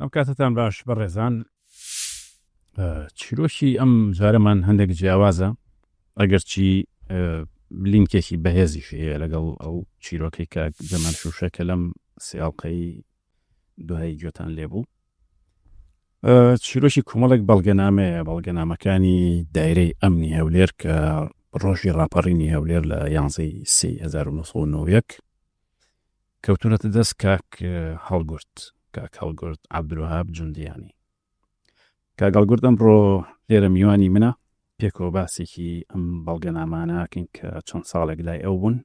ئەم کاتەتان باش بەڕێزان. چیرۆکی ئەم جارەمان هەندێک جیاوازە ئەگەرچی لینکێکی بەهێزیش هەیە لەگەڵ ئەو چیرۆکەی کاک جەمال شوشە کە لەم سێ ئەڵقەی دوایی گوێتان لێبوو. چیرۆکی کۆمەڵێک بەڵگەنامەیە، بەڵگەنامەکانی دایرەی ئەمنی هەولێر کە ڕۆژی ڕاپەڕینی هەولێر لە یانزەی سێی 1991 کەوتونەتە دەست کاک هەڵگورد، کاک هەڵگورد عەبدولوەهاب جوندیانی. کاک هەڵگورد ئەمڕۆ لێرە میوانی منە، پێکەوە باسێکی ئەم بەڵگەنامانە ئەکەین کە چەند ساڵێک لای ئەو بوون.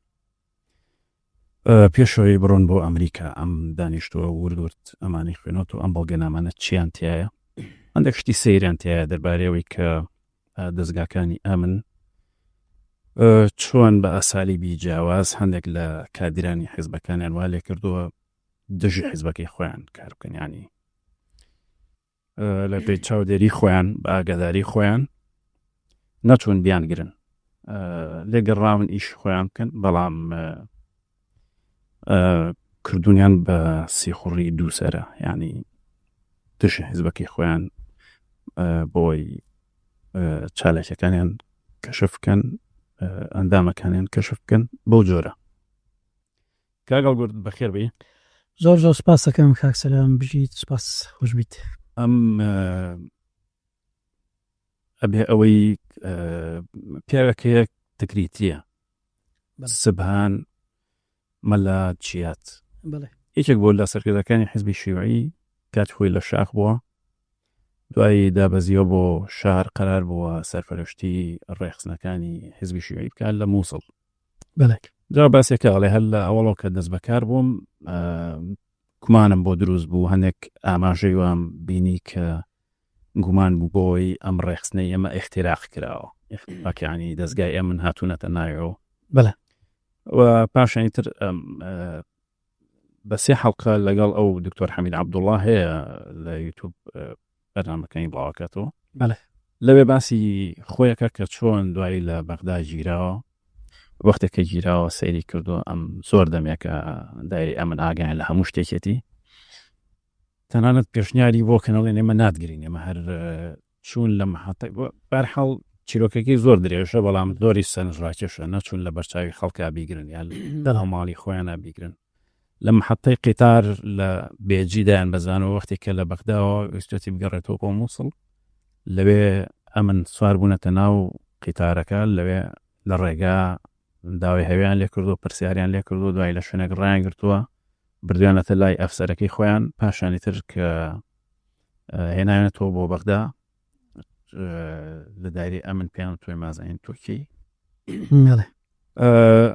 پێشەوەی بڕۆن بۆ ئەمریکا ئەم دانیشتووە ورد ورد ئەمانەی خوێنۆتەوە ئەم بەڵگەنامانە چیان تایە هەندێک شتی سەیریان تایە دەربارەی ئەوەی کە دەزگاکانی ئەمن چۆن بە ئەسالیبی جیاواز هەندێک لە کادیرانی حیزبەکانیان وا لێ کردووە دژی حیزبەکەی خۆیان کار بکەن ینی لە پێی چاودێری خۆیان بە ئاگاداری خۆیان نەچوون بیانگرن لێگەڕاون ئیش خۆیان بکەن بەڵام کردوونیان بە سیخوڕی دووسەرە یعنی دژی حیزبەکەی خۆیان بۆی چالاکیەکانیان کەشف بکەن ئەندامەکانیان کەشف بکەن بەو جۆرە کاک هەڵگورد بەخێر بێی. زۆر زۆر سپاس ئەکەم کاک سەلام بژیت سپاس خۆش بیت. ئەم ئەبێ ئەوەی پیاوێک هەیە تکریتیە سبهان مەلا چیات یەکێک بوو لە سەرکردەکانی حزبی شیوعی کات خۆی لە شاخ بووە دوایی دابەزیوە بۆ شار قەرار بووە سەرپەرشتی ڕێکخستنەکانی حزبی شیوعی بکات لە مووسڵ بەڵێ. جا باسێکە ئەڵێ هەر لە ئەوەڵەوە کە دەست بەکار بووم گومانم بۆ دروست بوو هەندێک ئاماژەی وام بینی کە گومان بوو بۆی ئەم ڕێکخستنەی ئێمە ئیختیراق کراوە ئیختیراق یعنی دەزگای ئێمن هاتوونەتە ناوێەوە بەڵێ و پاشانی تر بە سێ حەڵقە لەگەڵ ئەو دکتۆر حەمید عەبدوڵڵا هەیە لە یوتوب بەرنامەکانی بڵاوکاتەوە بەڵێ لەوێ باسی خۆیەکە کە چۆن دوایی لە بەغدا گیراوە وەختێک کە گیراوە سەیری کردووە ئەم زۆر دەمێکە دایری ئەمن ئاگایان لە هەموو شتێکێتی تەنانەت پێشنیاری بۆ کەنەڵێن ئێمە ناتگرین ئێمە هەر چوون لە مەحەتەی بەرحاڵ چیرۆکەکەی زۆر درێژە بەڵام زۆری سەرنجڕاکێشە نەچوون لە بەرچاوی خەڵکا بیگرن یان لە ماڵی خۆیانە بیگرن لە محەتەی قیتار لە بێجی دایان بەزانەوە وەختی کە لە بەغداوە ویستێتی بگەڕێتەوە بۆ مووسڵ لەوێ ئەمن سوار بوونەتە ناو قیتارەکە لەوێ لە ڕێگا داوای هەویان لێ کردووە پرسیاریان لێ کردووە دوای لە شوێنێک ڕایان گرتووە بردویانەتە لای ئەفسەرەکەی خۆیان پاشانی تر کە هێنایانەتەوە بۆ بەغدا لە دایرەی ئەمن پێیان تۆی مازانین تۆکی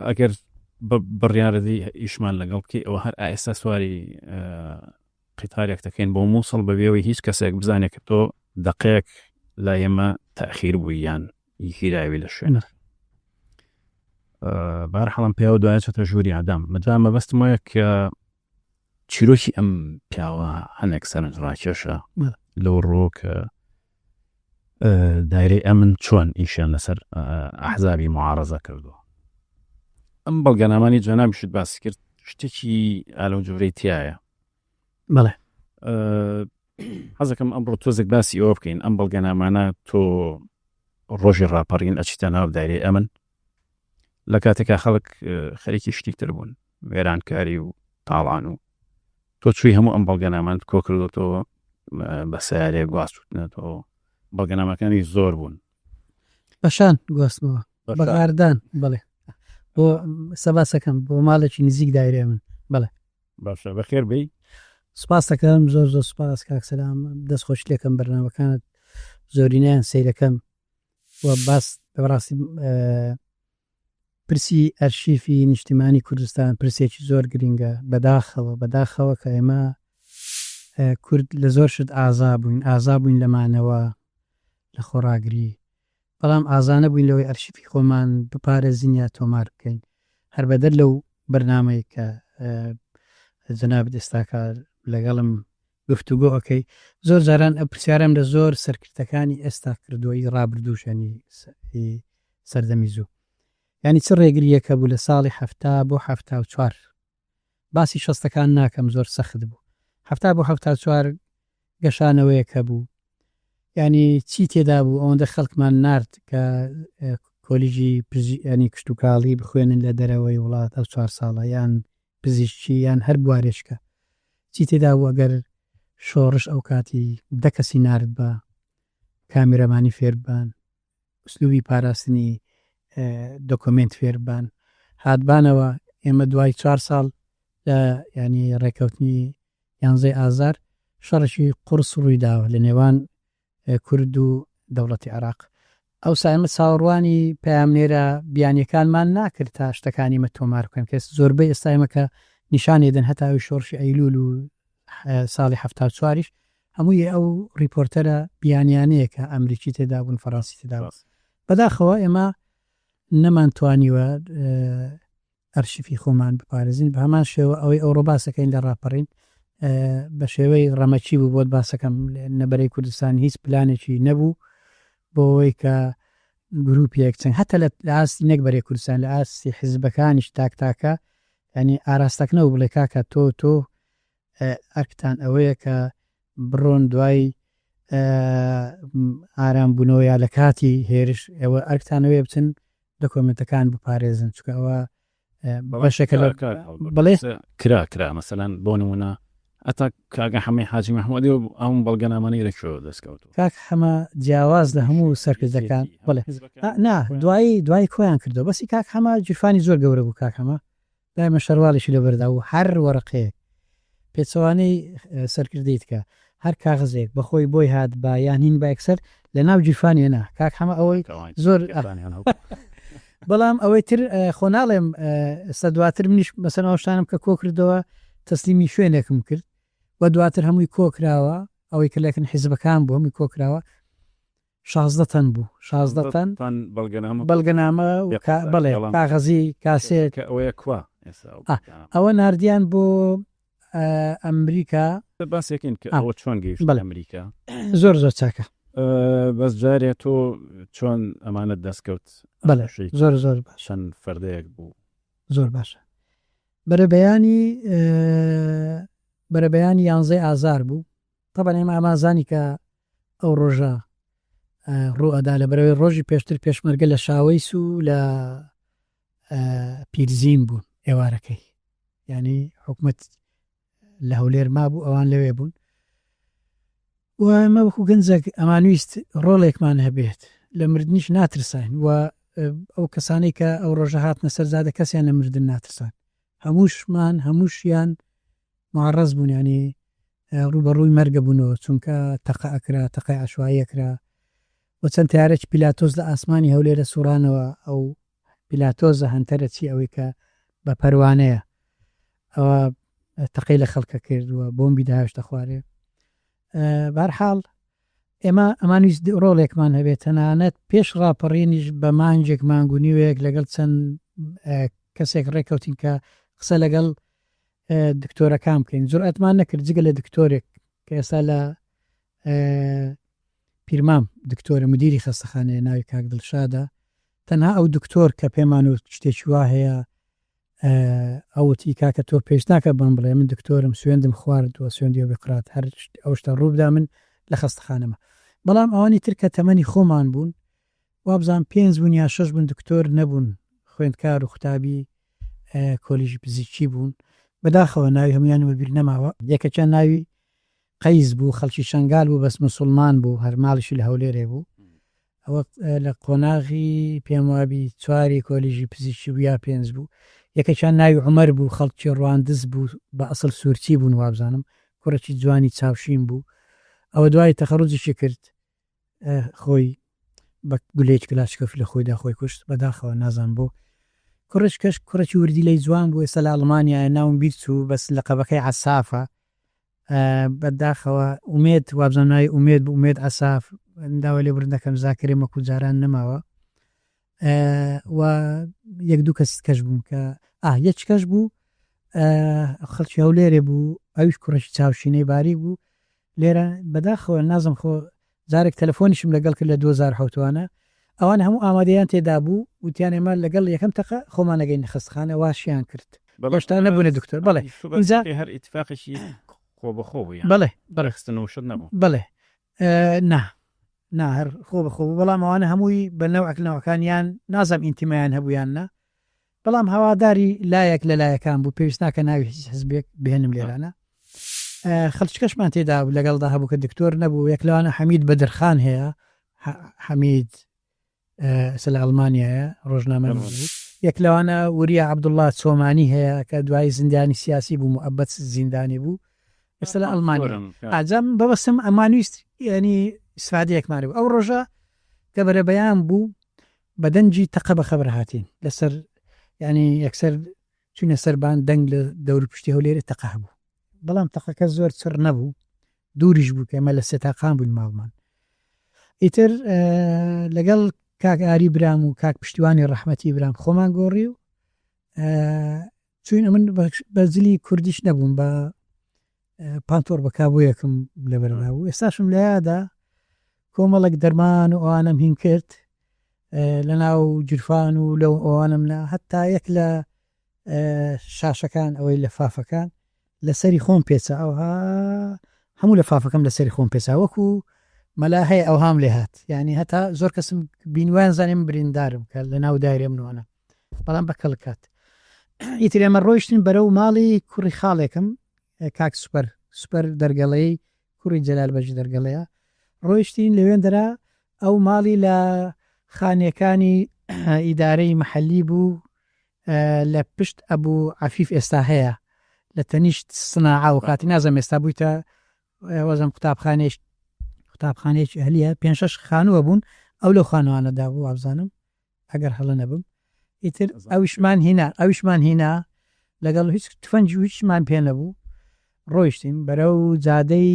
ئەگەر بڕیارەدی ئیشمان لەگەڵ بکەی ئەوە هەر ئێستا سواری قیتارێک دەکەین بۆ مووسڵ بەبێ ئەوەی هیچ کەسێک بزانێت کە تۆ دەقەیەک لای ئێمە تاخیر بووی یان گیراوی لە شوێنە بارحاڵم پیاوە دوای چێتە ژووری ئادام مەجا مەبەستم وایە کە چیرۆکی ئەم پیاوە هەنێک سەرنج ڕاکێشە لەو ڕۆ کە دایرەی ئەمن چۆن ئیشیان لەسەر ئەحزابی معارەزە کردووە ئەم بەڵگەنامانی جەنابیشت باسی کرد شتێکی ئالەو جۆرەی تایە بەڵێ حەزەکەم ئەمڕۆ تۆزێک باسی ئەوە بکەین ئەم بەڵگەنامانە تۆ ڕۆژی ڕاپەڕین ئەچیتە ناو دایرەی ئەمن لە کاتێکا خەڵک خەریکی شتی تر بوون وێرانکاری و تاڵان و تۆ چووی هەموو ئەم بەڵگەنامانت کۆ کردوتەوە بە سیارەیە گواستوتنەتەوە بەڵگەنامەکانی زۆر بوون بەشان گواستمەوە بەغاردان بەڵێ بۆ سەباسەکەم بۆ ماڵێکی نزیک دایرێ من بەڵێ باشە بەخێر بێی. سوپاست دەکەم زۆر زۆر سوپاس کاک سەلام دەست خۆشی لێکەم بەرنامەکانت زۆرینەیان سەیرەکەم و باس بەڕاستی پرسی ئەرشیفی نیشتیمانی کوردستان پرسێکی زۆر گرینگە بەداخەوە بەداخەوە کە ئێمە کورد لە زۆر شت ئازا بووین ئازا بووین لەمانەوە لە خۆڕاگری بەڵام ئازا نەبووین لەوەی ئەرشیفی خۆمان بپارێزین یا تۆمار بکەین هەر بەدەر لەو بەرنامەی کە جەنابت ئێستاکە لەگەڵم گفتوگۆ ئەکەی زۆر جاران ئەو پرسیارەم لە زۆر سەرکردەکانی ئێستا کردووە ئی ڕابردووش یانی ئی سەردەمی زوو یانی چ ڕێگرییەک هەبوو لە ساڵی حەفتا بۆ 74 باسی شەستەکان ناکەم زۆر سەخت بوو حەفتا بۆ 74. گەشانەوەیەک هەبوو یانی چی تێدا بوو ئەوەندە خەڵکمان نارد کە کۆلیژی ینی کشتتوکاڵی بخوێنن لە دەرەوەی وڵات ئەو چوار ساڵە یان پزیشکی یان هەر بوارێکە چی تێدا بوو ئەگەر شۆڕش ئەو کاتی دە کەسی نارد بە کامیرەمانی فێربان ئسلوبی پاراستنی دۆکۆمێنت فێربان هاتبانەوە ئێمە دوای چوار ساڵ لە ینی ڕێکەوتنی یانزەی ئازار شەڕێکی قوڕس ڕووی داوە لە نێوان کورد و دەوڵەتی عێراق. ئەوسا ئێمە چاوەڕوانی پەیامنێرە بیانیەکانمان ناکرد تا شتەکانی ئێمە تۆمار بکەن کە زۆربەی ئێستا ئێمە کە نیشانی دەن هەتا ئەوی شۆڕشی ئەیلول و ساڵی 74یش هەمووی ئەو ڕیپۆرتەرە بیانیانەیە کە ئەمریکی تێدا بوون فەڕەنسی تێدا بوون. بەداخەوە ئێمە نەمانتوانیوە ئەرشیفی خۆمان بپارێزین، بە هەمان شێوە ئەوەی ئەوڕۆ باسەکەین لە ڕاپەڕین بە شێوەی ڕەمەکی بوو بۆت باسەکەم نەبەرەی کوردستان هیچ پلانێکی نەبوو بۆ ئەوەی کە گروپێک چەند هەتا لە ئاستی نەک بەرەی کوردستان لە ئاستی حیزبەکانیش تاک تاکە یعنی ئاراستەک نەبوو بڵێ کاکە تۆ تۆ ئەرکتان ئەوەیە کە بڕۆن دوای ئارام بوونەوە یا لە کاتی هێرش ئێوە ئەرکتان ئەوەیە بچن دۆکۆمێنتەکان بپارێزن چونکە ئەوە بەشێکە لە بەڵێ کرا کرا مەسەلەن بۆ نمونە ئەتا کاکە حەمەی حاجی محمودی و ئەم بەڵگەنامانەی لە کوێوە دەستکەوتووە؟ کاک حەمە جیاواز لە هەموو سەرکردەکان بەڵێ نا دوایی دوایی کۆیان کردەوە بەسی کاک حەمە گیرفانی زۆر گەورە بوو کاک حەمە دایمە شەرواڵیشی لەبەردا و هەر وەرەقەیەک پێچەوانەی سەرکردەی تکا هەر کاغەزێک بەخۆی بۆی هات با یان هین با یەکسەر لە ناو گیرفانی نا کاک حەمە ئەوەی زۆر بەڵام ئەوەی تر خۆ ناڵێم ئێستا دواتر منیش مەسەن ئەو شتانم کە کۆ کردەوە تەسلیمی شوێنێکم کرد و دواتر هەمووی کۆ کراوە ئەوەی کە لەکن حیزبەکان بوو هەمووی کۆ کراوە 16 تەن بوو 16 تەن بەڵگەنامە بەڵگەنامە و بەڵێ کاغەزی کاسێت کە ئەوەیە کوا ئەوە ناردیان بۆ ئەمریکا. باسێکین کە ئەوە چۆن گەیشت بەڵێ ئەمریکا. زۆر زۆر چاکە. بەس جارێ تۆ چۆن ئەمانەت دەستکەوت؟ بەڵێ زۆر زۆر باش. چەند فەردەیەک بوو؟ زۆر باشە. بەرەبەیانی بەرەبەیانی یانزەی ئازار بوو. تەبعەن ئێمە ئامازانی کە ئەو ڕۆژە ڕوو ئەدا لەبەرەوەی ڕۆژی پێشتر پێشمەرگە لە شاوەیس و لە پیرزین بوون ئێوارەکەی یانی حکومەت لە هەولێر مابوو ئەوان لەوێ بوون و ئێمە وەکو گەنجێک ئەمانویست ڕۆڵێکمان هەبێت لە مردنیش ناترساین و ئەو کەسانەی کە ئەو ڕۆژە هاتنە سەرزادە کەسیان لە مردن ناترسان هەمووشمان هەمووشیان معڕز بوون ینی ڕووبەڕووی مەرگە بوونەوە چونکە تەقە ئەکرا تەقەی عشوایی ئەکرا و چەند تارێکی پیلاتۆس لە ئاسمانی هەولێرە سوڕانەوە ئەو پیلاتۆزە هەنتەرە چی ئەوەی کە بە پەروانەیە ئەوە تەقەی لە خەڵکە کرد و بۆمبی داهێشتە خوارێ بارحاڵ ئێمە ئەمانویست ڕۆڵێکمان هەبێت تەنانەت پێش ڕاپەڕینیش بە مانگێک مانگ و نیوێک لەگەڵ چەند کەسێک ڕێککەوتین کە قسە لەگەڵ دکتۆرەکان بکەین جورئەتمان نەکرد جگە لە دکتۆرێک کە ئێستا لە پیرمام دکتۆرە مدیری خەستەخانەیە ناوی کاک دڵشادە تەنها ئەو دکتۆر کە پێمان وت شتێکی وا هەیە ئەو وتی کاکە تۆ پێویست ناکە بەم بڵێ من دکتۆرم سوێندم خواردووە سوێندی بقرات هەر ئەو شتە ڕووبدا من لە خەستەخانەمە بەڵام ئەوانی تر کە تەمەنی خۆمان بوون وابزانم پێنج بوون یا شەش بوون دکتۆر نەبوون خوێندکار و قوتابی کۆلیژی پزیشکی بوون بەداخەوە ناوی هەمویانم بەبیر نەماوە یەکەکیان ناوی قەیس بوو خەڵکی شەنگال بوو بەس مسوڵمان بوو هەر ماڵیشی لە هەولێرێ بوو ئەوە لە قۆناغی پێم وابی چواری کۆلیژی پزیشکی بوو یا پێنج بوو یەکێکیان ناوی عومەر بوو خەڵکی ڕواندز بوو بە ئەسڵ سوورچی بوون وابزانم کوڕێکی جوانی چاوشین بوو ئەوە دوای تەخەڕوجیشی کرد خۆی بە گولەیەکی کلاشکۆف لە خۆیدا خۆی کوشت بەداخەوە نازانم بۆ کوڕێکی کەش کوڕێکی وردیلەی جوان بوو ئێستا لە ئەڵمانیایە ناوم بیر چوو بەس لەقەبەکەی عەسافە بەداخەوە ئومێد وابزانم ناوی ئومێد بوو ئومێد عەساف داوای لێبوردن دەکەم زاکرێم وەکو جاران نەماوە و یەک دوو کەس کەش بوون کە ئا یەک کەش بوو خەڵکی هەولێرێ بوو ئەویش کوڕێکی چاوشینەی باریک بوو لێرە بەداخەوە نازم خۆ جارێک تەلەفۆنیشم لەگەڵ کرد لە 2007 وانە ئەوان هەموو ئامادەیان تێدا بوو وتیان ئێمە لەگەڵ یەکەم تەقە خۆمان ئەگەینە خەستەخانە واشیان کرد هێشتا نەبوونە دکتۆر بەڵێ ئینجا هەر ئیتفاقێکی. خۆ بە خۆ بوو یان بەڵێ بەڵێ ڕێکخستن و شت نەبوو؟ بەڵێ نا نا هەر خۆ بە خۆ بوو بەڵام ئەوانە هەمووی بە نەوعێک نەوعەکان یان نازانم ئینتیمایان هەبوو یان نا بەڵام هەواداری لایەک لە لایەکان بوو پێویست ناکە ناوی هیچ حزبێک بهێنم لێرانە خەڵکەشمان تێدا لەگەڵدا هەبوو کە دکتۆر نەبوو یەک لەوانە حەمید بەدرخان هەیە حەمید ئێستا لە ئەڵمانیایە ڕۆژنامەنووس بوو. یەک لەوانە وریا عەبدوڵڵا چۆمانی هەیە کە دوایی زیندانی سیاسی بوو موئەبەد زیندانی بوو ئێستا لە ئەڵمانیا. ئا جا من بەبەستم ئەمانویست یانی ئیسفادەیەکمان بوو. ئەو ڕۆژە کە بەرەبەیان بوو بە دەنگی تەقە بە خەبەر هاتین لەسەر یانی یەکسەر چوینە سەربان دەنگ لە دەوروپشتی هەولێرێ تەقە هەبوو. بەڵام تەقەکە زۆر چڕ نەبوو دووریش بوو کە ئێمە لە سێتاقان بووین ماڵمان. ئیتر لەگەڵ کاک ئاری برام و کاک پشتیوانی ڕەحمەتی برام خۆمان گۆڕی و چوین ئەمن بە جلی کوردیش نەبووم بە پانتۆر بە کابۆیەکم لەبەردا بوو ئێستاشم لە یادا کۆمەڵێک دەرمان و ئەوانم هین کرد لە ناو جرفان و لەو ئەوانم لە هەتا یەک لە شاشەکان ئەوەی لەفافەکان لەسەری خۆم پێچا ئەوها هەموو لەفافەکەم لەسەری خۆم پێچا وەکو مەلا هەیە ئەوهام لێ هات یعنی هەتا زۆر کەسم بینوان زانیم بریندارم کە لە ناو دایرێ منوانە بەڵام بە کەڵک هات ئیتر ئێمە ڕۆیشتین بەرەو ماڵی کوڕی خاڵێکم کاک سوپەر سوپەر دەرگەڵەی کوڕی جەلال بەجی دەرگەڵەیە ڕۆیشتین لەوێندرا ئەو ماڵی لە خانیەکانی ئیدارەی مەحەلی بوو لە پشت ئەبوو عەفیف ئێستا هەیە لە تەنیشت سناعە و کاتی نازم ئێستا بوویتە وەزم قوتابخانەیەک قوتابخانەیەکی ئەهلیە پێ شەش خانووە بوون ئەو لەو خانوانەدا بوو وابزانم ئەگەر هەڵە نەبم ئیتر ئەویشمان هینا ئەویشمان هینا لەگەڵ هیچ تفەنج و هیچمان پێ نەبوو ڕۆیشتین بەرەو جادەی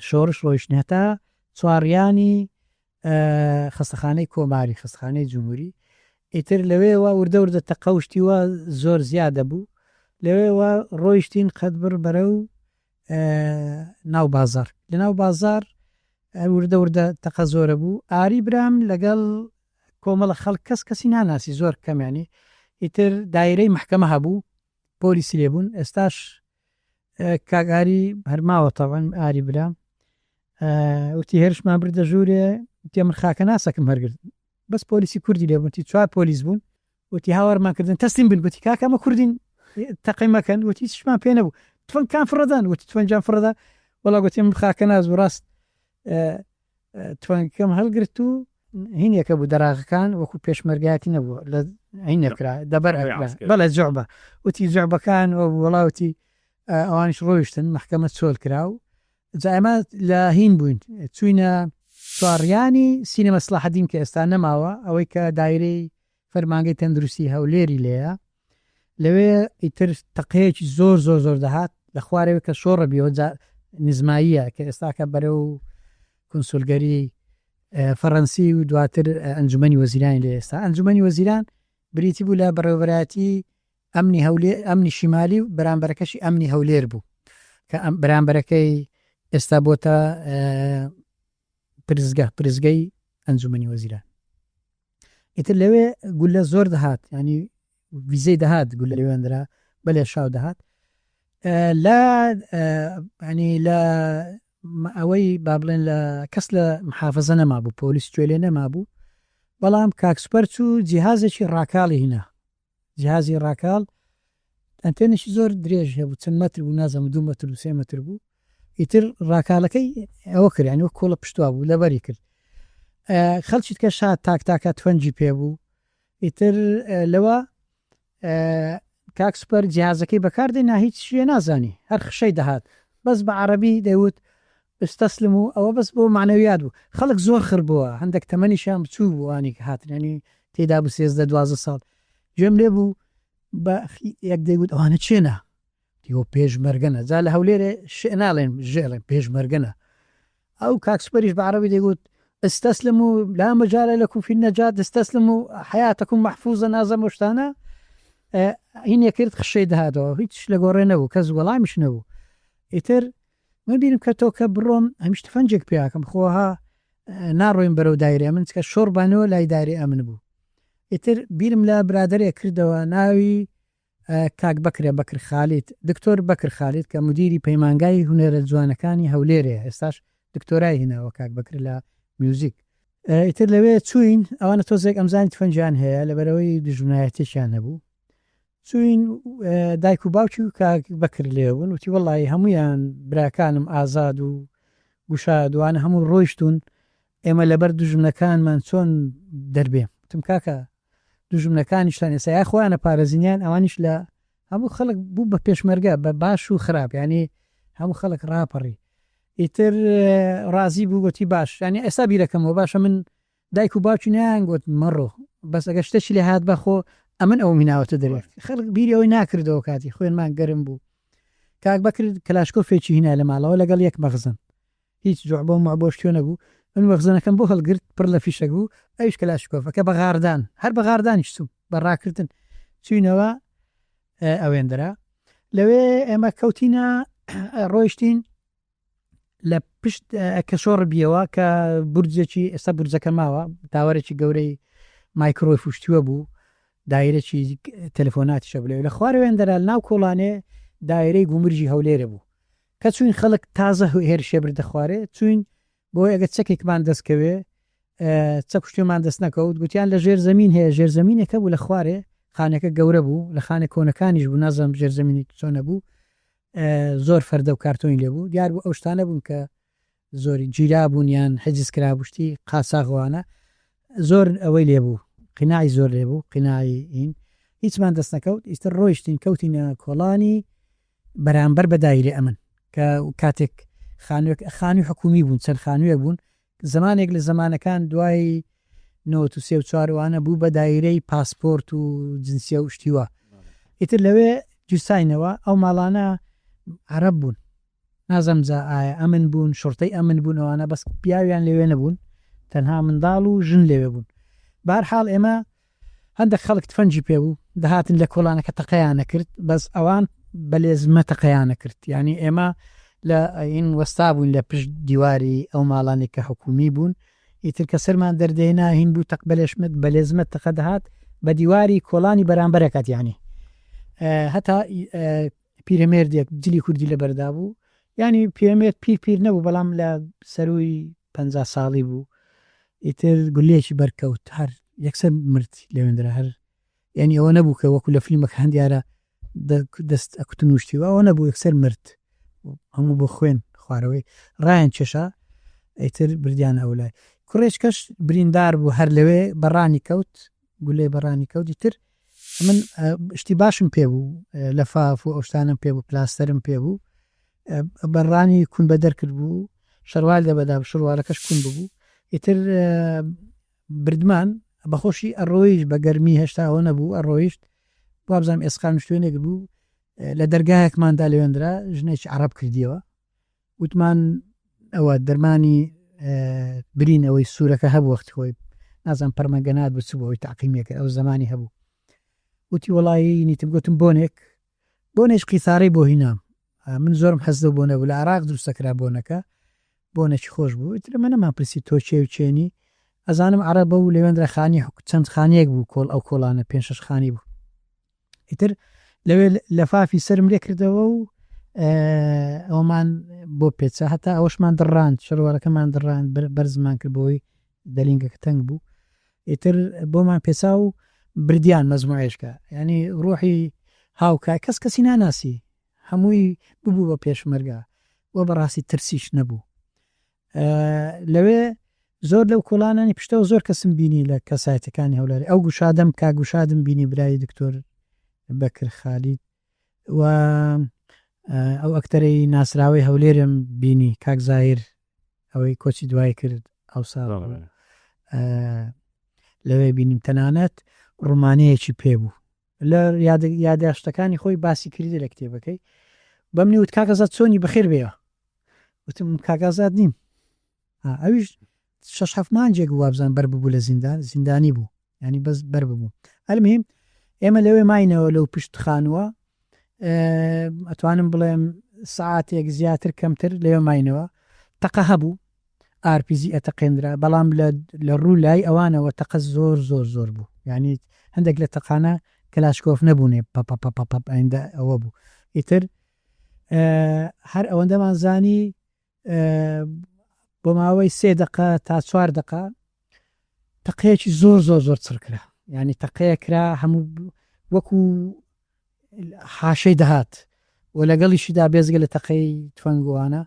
شۆڕش ڕۆیشتین هەتا چوارڕیانی خەستەخانەی کۆماری خەستخانەی جمهوری ئیتر لەوێوە وردە وردە تەقە و شتی وا زۆر زیادە بوو لەوێوە ڕۆیشتین قەدبڕ بەرەو ناو بازاڕ لە ناو بازاڕ وردە وردە تەقە زۆرە بوو ئاری برام لەگەڵ کۆمەڵە خەڵک کەس کەسی ناناسی زۆر کەمیانی ئیتر دایرەی محکەمە هەبوو پۆلیسی لێ بوون ئێستاش کاک ئاری هەر ماوە تەبعەن ئاری برام وتی هێرشمان بردە ژوورێ وتی من خاکە ناسەکم هەرگرت بەس پۆلیسی کوردی لێ بوون وتی چوار پۆلیس بوون وتی هاوارمان کردن تەسلیم بن گوتی کاکە ئەمە کوردین تەقەی مەکەن وتی هیچمان پێ نەبوو تفەنگکان فڕەدان وتی تفەنگیان فڕەدا وەڵا گوتی من خاکە ناس بوو ڕاست تفەنگەکەم هەڵگرت و هینێکە بوو دەراغەکان وەکو پێشمەرگایەتی نەبوو لە هینێکرا دەبەر ئەکرا بەڵێ جوعبە وتی جوعبەکان وەڵاوتی ئەوانیش ڕۆیشتن مەحکەمە چۆل کرا و جا ئێمە لە هین بووین چووینە چوارڕیانی سینەما سڵاحەدین کە ئێستا نەماوە ئەوەی کە دایرەی فەرمانگەی تەندروستی هەولێری لێیە لەوێ ئیتر تەقەیەکی زۆر زۆر زۆر دەهات لە خوارەوە کە شۆڕە بیەوە جا نزماییە کە ئێستاکە بەرەو کونسولگەری فەڕەنسی و دواتر ئەنجومەنی وەزیرانی لێ ئێستا ئەنجومەنی وەزیران بریتی بوو لە بەڕێوەبەرایەتی ئەمنی هەولێر ئەمنی شیمالی و بەرامبەرەکەشی ئەمنی هەولێر بوو کە ئەم بەرامبەرەکەی ئێستا بۆتە پرسگە پرسگەی ئەنجومەنی وەزیران ئیتر لەوێ گولە زۆر دەهات ینی ویزەی دەهات گولە لەوێندرا بەلێ شاو دەهات لە ینی لە ئەوەی با بڵێن لە کەس لە محافزە نەمابوو پۆلیس گوێ لێ نەمابوو بەڵام کاک سوپەر چوو جیهازێکی ڕاکاڵی هینا جیهازی ڕاکاڵ ئەنتێنێکی زۆر درێژ هەبوو چەند مەتر بوو نازانم دوو مەتر و سێ مەتر بوو ئیتر ڕاکالەکەی ئەوە کرد یانی وەک کۆڵە پشتوا بوو لەبەری کرد خەڵکی تکە شاد تاک تاکە تفەنگی پێ بوو ئیتر لەوە کاک سوپەر جیهازەکەی بەکاردێنا هیچ شوێ نازانی هەر خشەی دەهات بەس بە عەرەبی دەیوت استسلم و ئەوە بەس بۆ مەعنەویات بوو خەڵک زۆر خر بووە هەندێک تەمەنیشیان بچووک بوو ئەوانەی کە هاتن یانی تێدا بوو 13 12 ساڵ گوێم لێ بوو بە یەک دەیگوت ئەوانە چێنە تیۆ پێشمەرگەنە جا لە هەولێرێ شێ ناڵێن ژێڵێن پێشمەرگەنە ئەو کاک سوپەریش بە عەرەبی دەیگوت استسلم و لا مجال لكم في النجاة استسلم و حياتكم محفوظە نازم ئەو شتانە هینێ کرد خشەی دەهاتەوە هیچ لە گۆڕێ نەبوو کەس وەڵامیش نەبوو ئیتر من بیرم کردەوە کە بڕۆم هەمیش تفەنجێک پیاکەم خۆها ناڕۆین بەرەو دایرەی ئەمن چکە شۆڕبانەوە لای دایرەی ئەمن بوو ئیتر بیرم لە برادەرێک کردەوە ناوی کاک بەکرە، بەکر خالید، دکتۆر بەکر خالید کە مودیری پەیمانگای هونەرە جوانەکانی هەولێرەیە، ئێستاش دکتۆرای هێناوە کاک بەکر لە میوزیک. ئیتر لەوێ چووین، ئەوانە تۆزێک ئەمزانی تفەنگیان هەیە، لەبەرئەوەی دوژمنایەتیەکیان هەبوو. چووین دایک و باوکی و کاک بەکر لێ بوون، وتی وەڵی هەموویان براکانم ئازاد و گوشاد وانە هەموو ڕۆیشتوون، ئێمە لەبەر دوژمنەکانمان چۆن دەربێم؟ وتم کاکە دوژمنەکانیشتان ئێستا یا خۆیان ئەپارێزن یان ئەوانیش لە هەموو خەڵک بوو بە پێشمەرگە بە باش و خراپ یانی هەموو خەڵک ڕاپەڕی ئیتر ڕازی بوو گوتی باش یانی ئێستا بیرەکەمەوە باشە من دایک و باوکی نایان گوت مەڕۆ بەس ئەگەر شتێکی لێ هات بەخۆ ئەمن ئەوم هیناوەتە دەرێ خەڵک بیری ئەوەی ناکردەوە کاتی خوێنمان گەرم بوو کاک بەکر کلاشکۆفێکی هینا لە ماڵەوە لەگەڵ یەک مەخزن هیچ جوعبە و مەعبە و شتێ نەبوو، من مەخزەنەکەم بۆ هەڵگرت پڕ لە فیشەک بوو، ئەویش کلاشکۆفەکە بە غاردان، هەر بە غاردانیش چوو، بە ڕاکردن چووینەوە ئەوێندرا. لەوێ ئێمە کەوتینە ڕۆیشتین لە پشت کە شۆڕ بیەوە کە بورجێکی ئێستا بورجەکە ماوە تاوەرێکی گەورەی مایکرۆی فشتووە بوو دایرەکی تەلەفۆناتیشە بلێ لە خوارەوێندرا ناو کۆڵانێ دایرەی گومرگی هەولێرە بوو کە چوین خەڵک تازە هێرشێ بردە خوارێ چوین بۆی ئەگەر چەکێکمان دەست کەوێ چەک شتێمان دەست نەکەوت گوتیان لە ژێر زەمین هەیە ژێر زەمینێکە بوو لە خوارێ خانەکە گەورە بوو لە خانە کۆنەکانیش بوو نازانم ژێر زەمینی چۆنە بوو زۆر فەردە و کارتۆنی لێ بوو دیار بوو ئەو شتانە بوون کە زۆری گیرابوون یان حجز کرابوو شتی قاچاغ وانە زۆر ئەوەی لێ بوو قیناعی زۆر لێ بوو قیناعی هین هیچمان دەست نەکەوت ئیتر ڕۆیشتین کەوتینە کۆڵانی بەرامبەر بە دایرەی ئەمن کە کاتێک خانوێک خانوی حکومی بوون چەند خانوێک بوون زمانێک لە زمانەکان دوای 93 و چواروانە بوو بە دایرەی پاسپۆرت و جنسیە و شتیوە ئیتر لەوێ گیرساینەوە ئەو ماڵانە عەرەب بوون نازم جا ئایا ئەمن بوون شوڕتەی ئەمن بوون ئەوانە بەس پیاویان لەوێ نەبوون تەنها منداڵ و ژن لەوێ بوون بارحاڵ ئێمە هەندێک خەڵک تفەنگی پێ بوو دەهاتن لە کۆڵانەکە تەقەیان نەکرد بەس ئەوان بە لێزمە تەقەیان نەکرد یعنی ئێمە لە ئین وەستا بووین لە پشت دیواری ئەو ماڵانی کە حکومی بوون ئیتر کە سەرمان دەردێنا هین بوو تەق بەلێشمت بە لێزمە تەقە دەهات بە دیواری کۆڵانی بەرامبەرەکەت یعنی هەتا پیرەمێردێک جلی کوردی لەبەردا بوو یانی پیرەمێرد پیر پیر نەبوو بەڵام لە سەرووی 50 ساڵی بوو ئیتر گولەیەکی بەرکەوت هەر یەکسەر مرد لەوێندرا هەر یعنی ئەوە نەبوو کە وەکو لە فیلمەکە هەندیارە دەست ئەکوتن و شتی ئەوە نەبوو یەکسەر مرد هەموو بۆ خوێن خوارەوەی ڕایان کێشا ئیتر بردیان ئەو لای کوڕێچکەش بریندار بوو هەر لەوێ بەڕانی کەوت گولەی بەڕانی کەوت ئیتر من شتی باشم پێ بوو لەفاف و ئەو شتانەم پێ بوو پلاستەرم پێ بوو بەڕانی کون بە دەرکرد بوو شەروال دەبەدا شروالەکەش کون ببوو ئیتر بردمان بەخۆشی ئەڕۆیش بە گەرمی هێشتا ئەوە نەبوو ئەڕۆیشت وابزانام ئێسقان شوێنێک بوو لە دەرگایەکماندا لەوێندرا ژنێکی عەڕەب کردیەوە وتمان ئەوە دەرمانی برین ئەوەی سوورەکە هەبوو وەختی خۆی نازانم پەرمەنگەنات بوو چ بوو ئەوەی تەعقیمیە کرد ئەو زەمانی هەبوو وتی وەڵایی نیتم گوتم بۆنێک بۆنێک قیسارەی بۆ هینام من زۆرم حەز لەو بۆنە بوو لە عێراق دروستەکرا بۆنەکە بۆنێکی خۆش بوو ئیتر ئەمە نەمان پرسی تۆ کێ و کێنی ئەزانم عەرەبە و لەوێندرا خانی چەند خانیەک بوو کۆڵ ئەو کۆڵانە پێنج شەش خانی بوو ئیتر لەوێ لەفافی سەرم لێ کردەوە و ئەومان بۆ پێچا هەتا ئەوەشمان دڕاند شەروارەکەمان دڕاند بەرزمان کرد بۆی دەلینگەکە تەنگ بوو ئیتر بۆمان پێچا و بردیان مەزموعێشکە ینی ڕۆحی هاوکار کەس کەسی ناناسی هەمووی ببوو بە پێشمەرگە و بەڕاستی ترسیش نەبوو لەوێ زۆر لەو کۆڵانانی پشتەوە زۆر کەسم بینی لە کەسایەتەکانی هەولێر ئەو گوشادەم کا گوشادم بینی برای دکتۆر بەکر خالید و ئەو ئەکتەرەی ناسراوەی هەولێرم بینی کاک زاهیر ئەوەی کۆچی دوای کرد ئەو ساڵ لەوێ بینیم تەنانەت ڕمانەیەکی پێ بوو لە یاداشتەکانی خۆی باسی کردی لە کتێبەکەی بەمنی وت کاک ئازاد چۆنی بەخێر بێەوە وتم کاک ئازاد نیم ئەویش شەش هەفت مانجێک وابزان بەر ببوو لە زیندان زیندانی بوو ینی بەس بەر ببوو ئەلمهم ئێمە لەوێ ماینەوە لەو پشت خانووە ئەتوانم بڵێم سعاتێک زیاتر کەمتر لەوێ ماینەوە تەقە هەبوو ئارپیجی ئەتەقێندرا بەڵام لە لە ڕوو لای ئەوانەوە تەقە زۆر زۆر زۆر بوو یانی هەندێک لە تەقانە کلاشکۆف نەبوونێ پە پە پە پە پە ئەیندە ئەوە بوو ئیتر هەر ئەوەندەمان زانی بۆ ماوەی سێ دەقە تا چوار دەقە تەقەیەکی زۆر زۆر زۆر چڕ کرا یعنی تەقەیە کرا هەموو وەکو حاشەی دەهات و لەگەڵیشیدا بێزگە لە تەقەی تفەنگوانە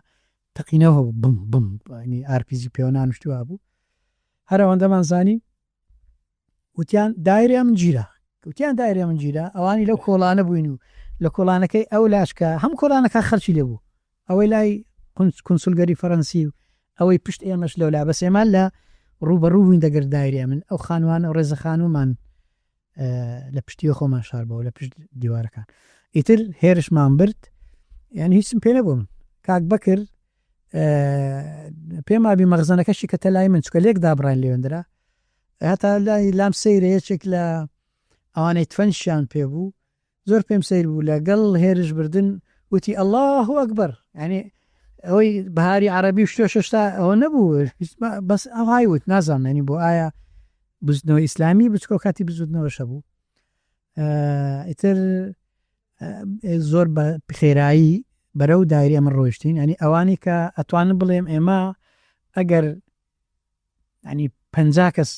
تەقینەوە هەبوو بم بم ینی ئارپیجی پێوەنان شتووا بوو هەر ئەوەندەمان زانی وتیان دایرەی ئەمن گیرا وتیان دایرەی ئەمن گیرا ئەوانی لەو کۆڵانە بووین و لە کۆڵانەکەی ئەو لاش کە هەم کۆڵانەکە خەڵکی لێ بوو ئەوەی لای کونسولگەری فەرەنسی و ئەوەی پشت ئێمەش لەولا بەس ئێمە لە ڕووبەڕوو بووین دەگەر دایرەی ئەمن ئەو خانوانە ڕێزە خانوومان لە پشتیوە خۆمان شاربەوە لە پشت دیوارەکان ئیتر هێرشمان برد یعنی هیچم پێ نەبووم کاک بەکر پێم وابی مەخزەنەکەشی کە تەلای من چکە لێک دابڕین لێوێندرا هەتا لای لام سەیرە یەکێک لە ئەوانەی تفەنگشیان پێ بوو زۆر پێم سەیر بوو لەگەڵ هێرش بردن وتی اللە اکبر یعنی ئەوەی بەهاری عەرەبی و شتۆ شتا ئەوە نەبوو بەس ئەوهای وت نازانم یعنی بۆ ئایا بزوتنەوەی ئیسلامی بچکۆ کاتی بزوتنەوەش هەبوو ئیتر زۆر بە خێرایی بەرەو دایری ئەمە ڕۆیشتین ینی ئەوانی کە ئەتوانم بڵێم ئێمە ئەگەر ینی 50 کەس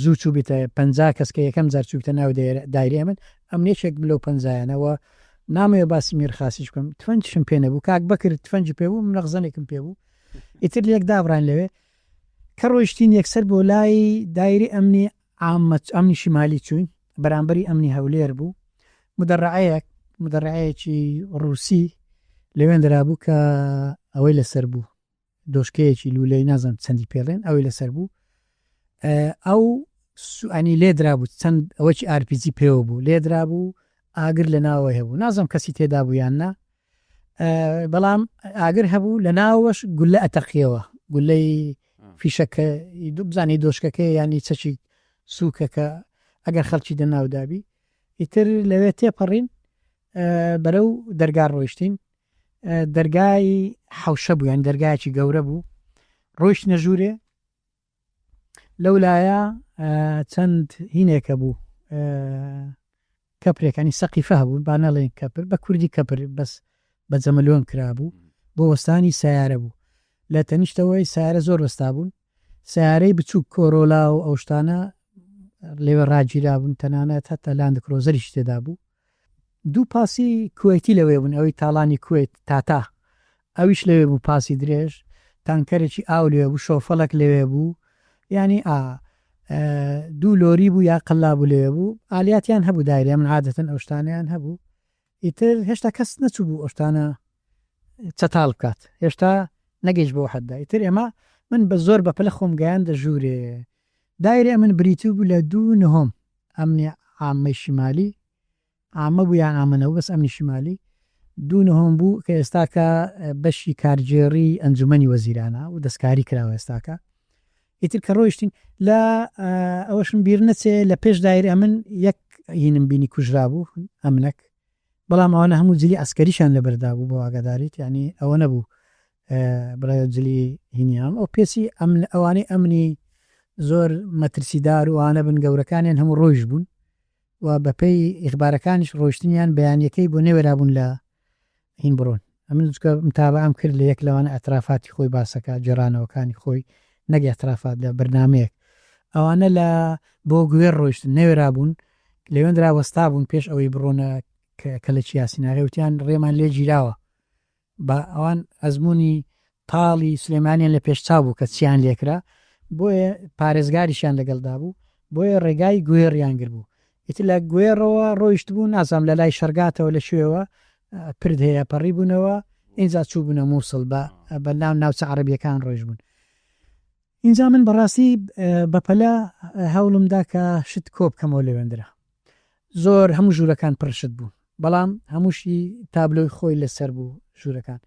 زوو چووبیتە 50 کەس کە یەکەم جار چووبیتە ناو دایرەی من ئەمن یەکێک بم لەو پەنجایانەوە نامەوێ باسی میرخاسیش بکەم تفەنگیشم پێ نەبوو کاک بەکر تفەنگی پێ بوو من نەخزەنێکم پێ بوو ئیتر لێک دابڕاین لەوێ کە ڕۆیشتین یەکسەر بۆ لای دایری ئەمنی عامە ئەمنی شیمالی چووین بەرامبەری ئەمنی هەولێر بوو مدەڕعەیەک مدەڕعەیەکی ڕووسی لەوێندرا بوو کە ئەوەی لەسەر بوو دۆشکەیەکی لولەی نازانم چەندی پێڵێن ئەوەی لەسەر بوو ئەو سوئانی لێدرابوو چەند ئەوەکی ئارپیجی پێوە بوو لێدرابوو ئاگر لە ناوەوەی هەبوو نازم کەسی تێدا بوو یان نا بەڵام ئاگر هەبوو لە ناوەش گولە ئەتەقیەوە گولەی فیشەکە بزانی دۆشکەکە ینی چەکی سووکەکە ئەگەر خەڵکی دەناودابی ئیتر لەوێ تێپەڕین بەرەو دەرگا ڕۆیشتین دەرگای حەوشە بوو یان دەرگایەکی گەورە بوو ڕۆیشتنە ژوورێ لەو لایە چەند هینێکە بوو کەپرێکانی سەقیفە هەبوو با نەڵێن کەپر بە کوردی کەپر بەس بە جەمەلۆن کرابوو بۆ وەستانی سیارە بوو لە تەنیشتەوەی سیارە زۆر وەستا بوون سیارەی بچووک کۆرۆلا و ئەو شتانە لەوێ ڕاگیرابوون تەنانەت هەتا لاندکرۆزەریش تێدا بوو دوو پاسی کوەیتی لەوێ بوون، ئەوەی تاڵانی کوەیت، تاتا، ئەویش لەوێ بوو، پاسی درێژ، تانکەرێکی ئاو لەوێ بوو، شۆفەڵێک لەوێ بوو، یانی ئا دوو لۆری بوو یا قەللا بوو لەوێ بوو، ئالیاتیان هەبوو دایرە، من عادەتەن ئەو شتانەیان هەبوو، ئیتر هێشتا کەس نەچووبوو ئەو شتانە چەتاڵ بکات، هێشتا نەگەیشت بەو حەدە، ئیتر ئێمە من بە زۆر بە پەلە خۆم گەیاندە ژوورێ، دایرەی ئەمن بریتی بوو لە دوو نهۆم، ئەمنی عامەی شیمالی، عامە بوو یان عامە نەبوو بەس ئەمنی شیمالی، دوو نهۆم بوو کە ئێستاکە بەشی کارگێڕی ئەنجومەنی وەزیرانە و دەستکاری کراوە ئێستاکە. ئیتر کە ڕۆیشتین لە ئەوەشم بیر نەچێ لە پێش دایرەی ئەمن یەک هینم بینی کوژرابوو ئەمنەک، بەڵام ئەوانە هەموو جلی عەسکەریشیان لەبەردا بوو بۆ ئاگاداریت یانی ئەوە نەبوو بڵێ جلی هینیان ئەو پێچی ئەمن ئەوانەی ئەمنی زۆر مەترسیدار و ئەوانە بن گەورەکانیان هەموو ڕۆیش بوون و بەپێی ئیخبارەکانیش ڕۆیشتنیان بەیانیەکەی بۆ نەوێرابوون لە هین بڕۆن ئەمن چونکە متابەعەم کرد لە یەک لەوانە ئیعترافاتی خۆی باسەکە گێڕانەوەکانی خۆی نەک ئیعترافات لە بەرنامەیەک ئەوانە لە بۆ گوێر ڕۆیشتن نەوێرابوون لەوێندرا وەستابوون پێش ئەوەی بڕۆنە کەلەکی یاسیناغێ وتیان ڕێمان لێ گیراوە با ئەوان ئەزموونی تاڵی سلێمانیان لە پێش چاو بوو کە چیان لێکرا بۆیە پارێزگاریشیان لەگەڵدا بوو بۆیە ڕێگای گوێڕیان گربوو ئیتر لە گوێڕەوە ڕۆیشتبوو نازانم لە لای شەرگاتەوە لە کوێوە پرد هەیە پەڕیبوونەوە ئینجا چووبوونە مووسڵ بە بە ناو ناوچە عەڕەبییەکان ڕۆیشبوون. ئینجا من بەڕاستی بەپەلە هەوڵم دا کە شت کۆ بکەمەوە لەوێندرا. زۆر هەموو ژوورەکان پڕ شت بوو بەڵام هەمووشی تابلۆی خۆی لەسەر بوو ژوورەکان.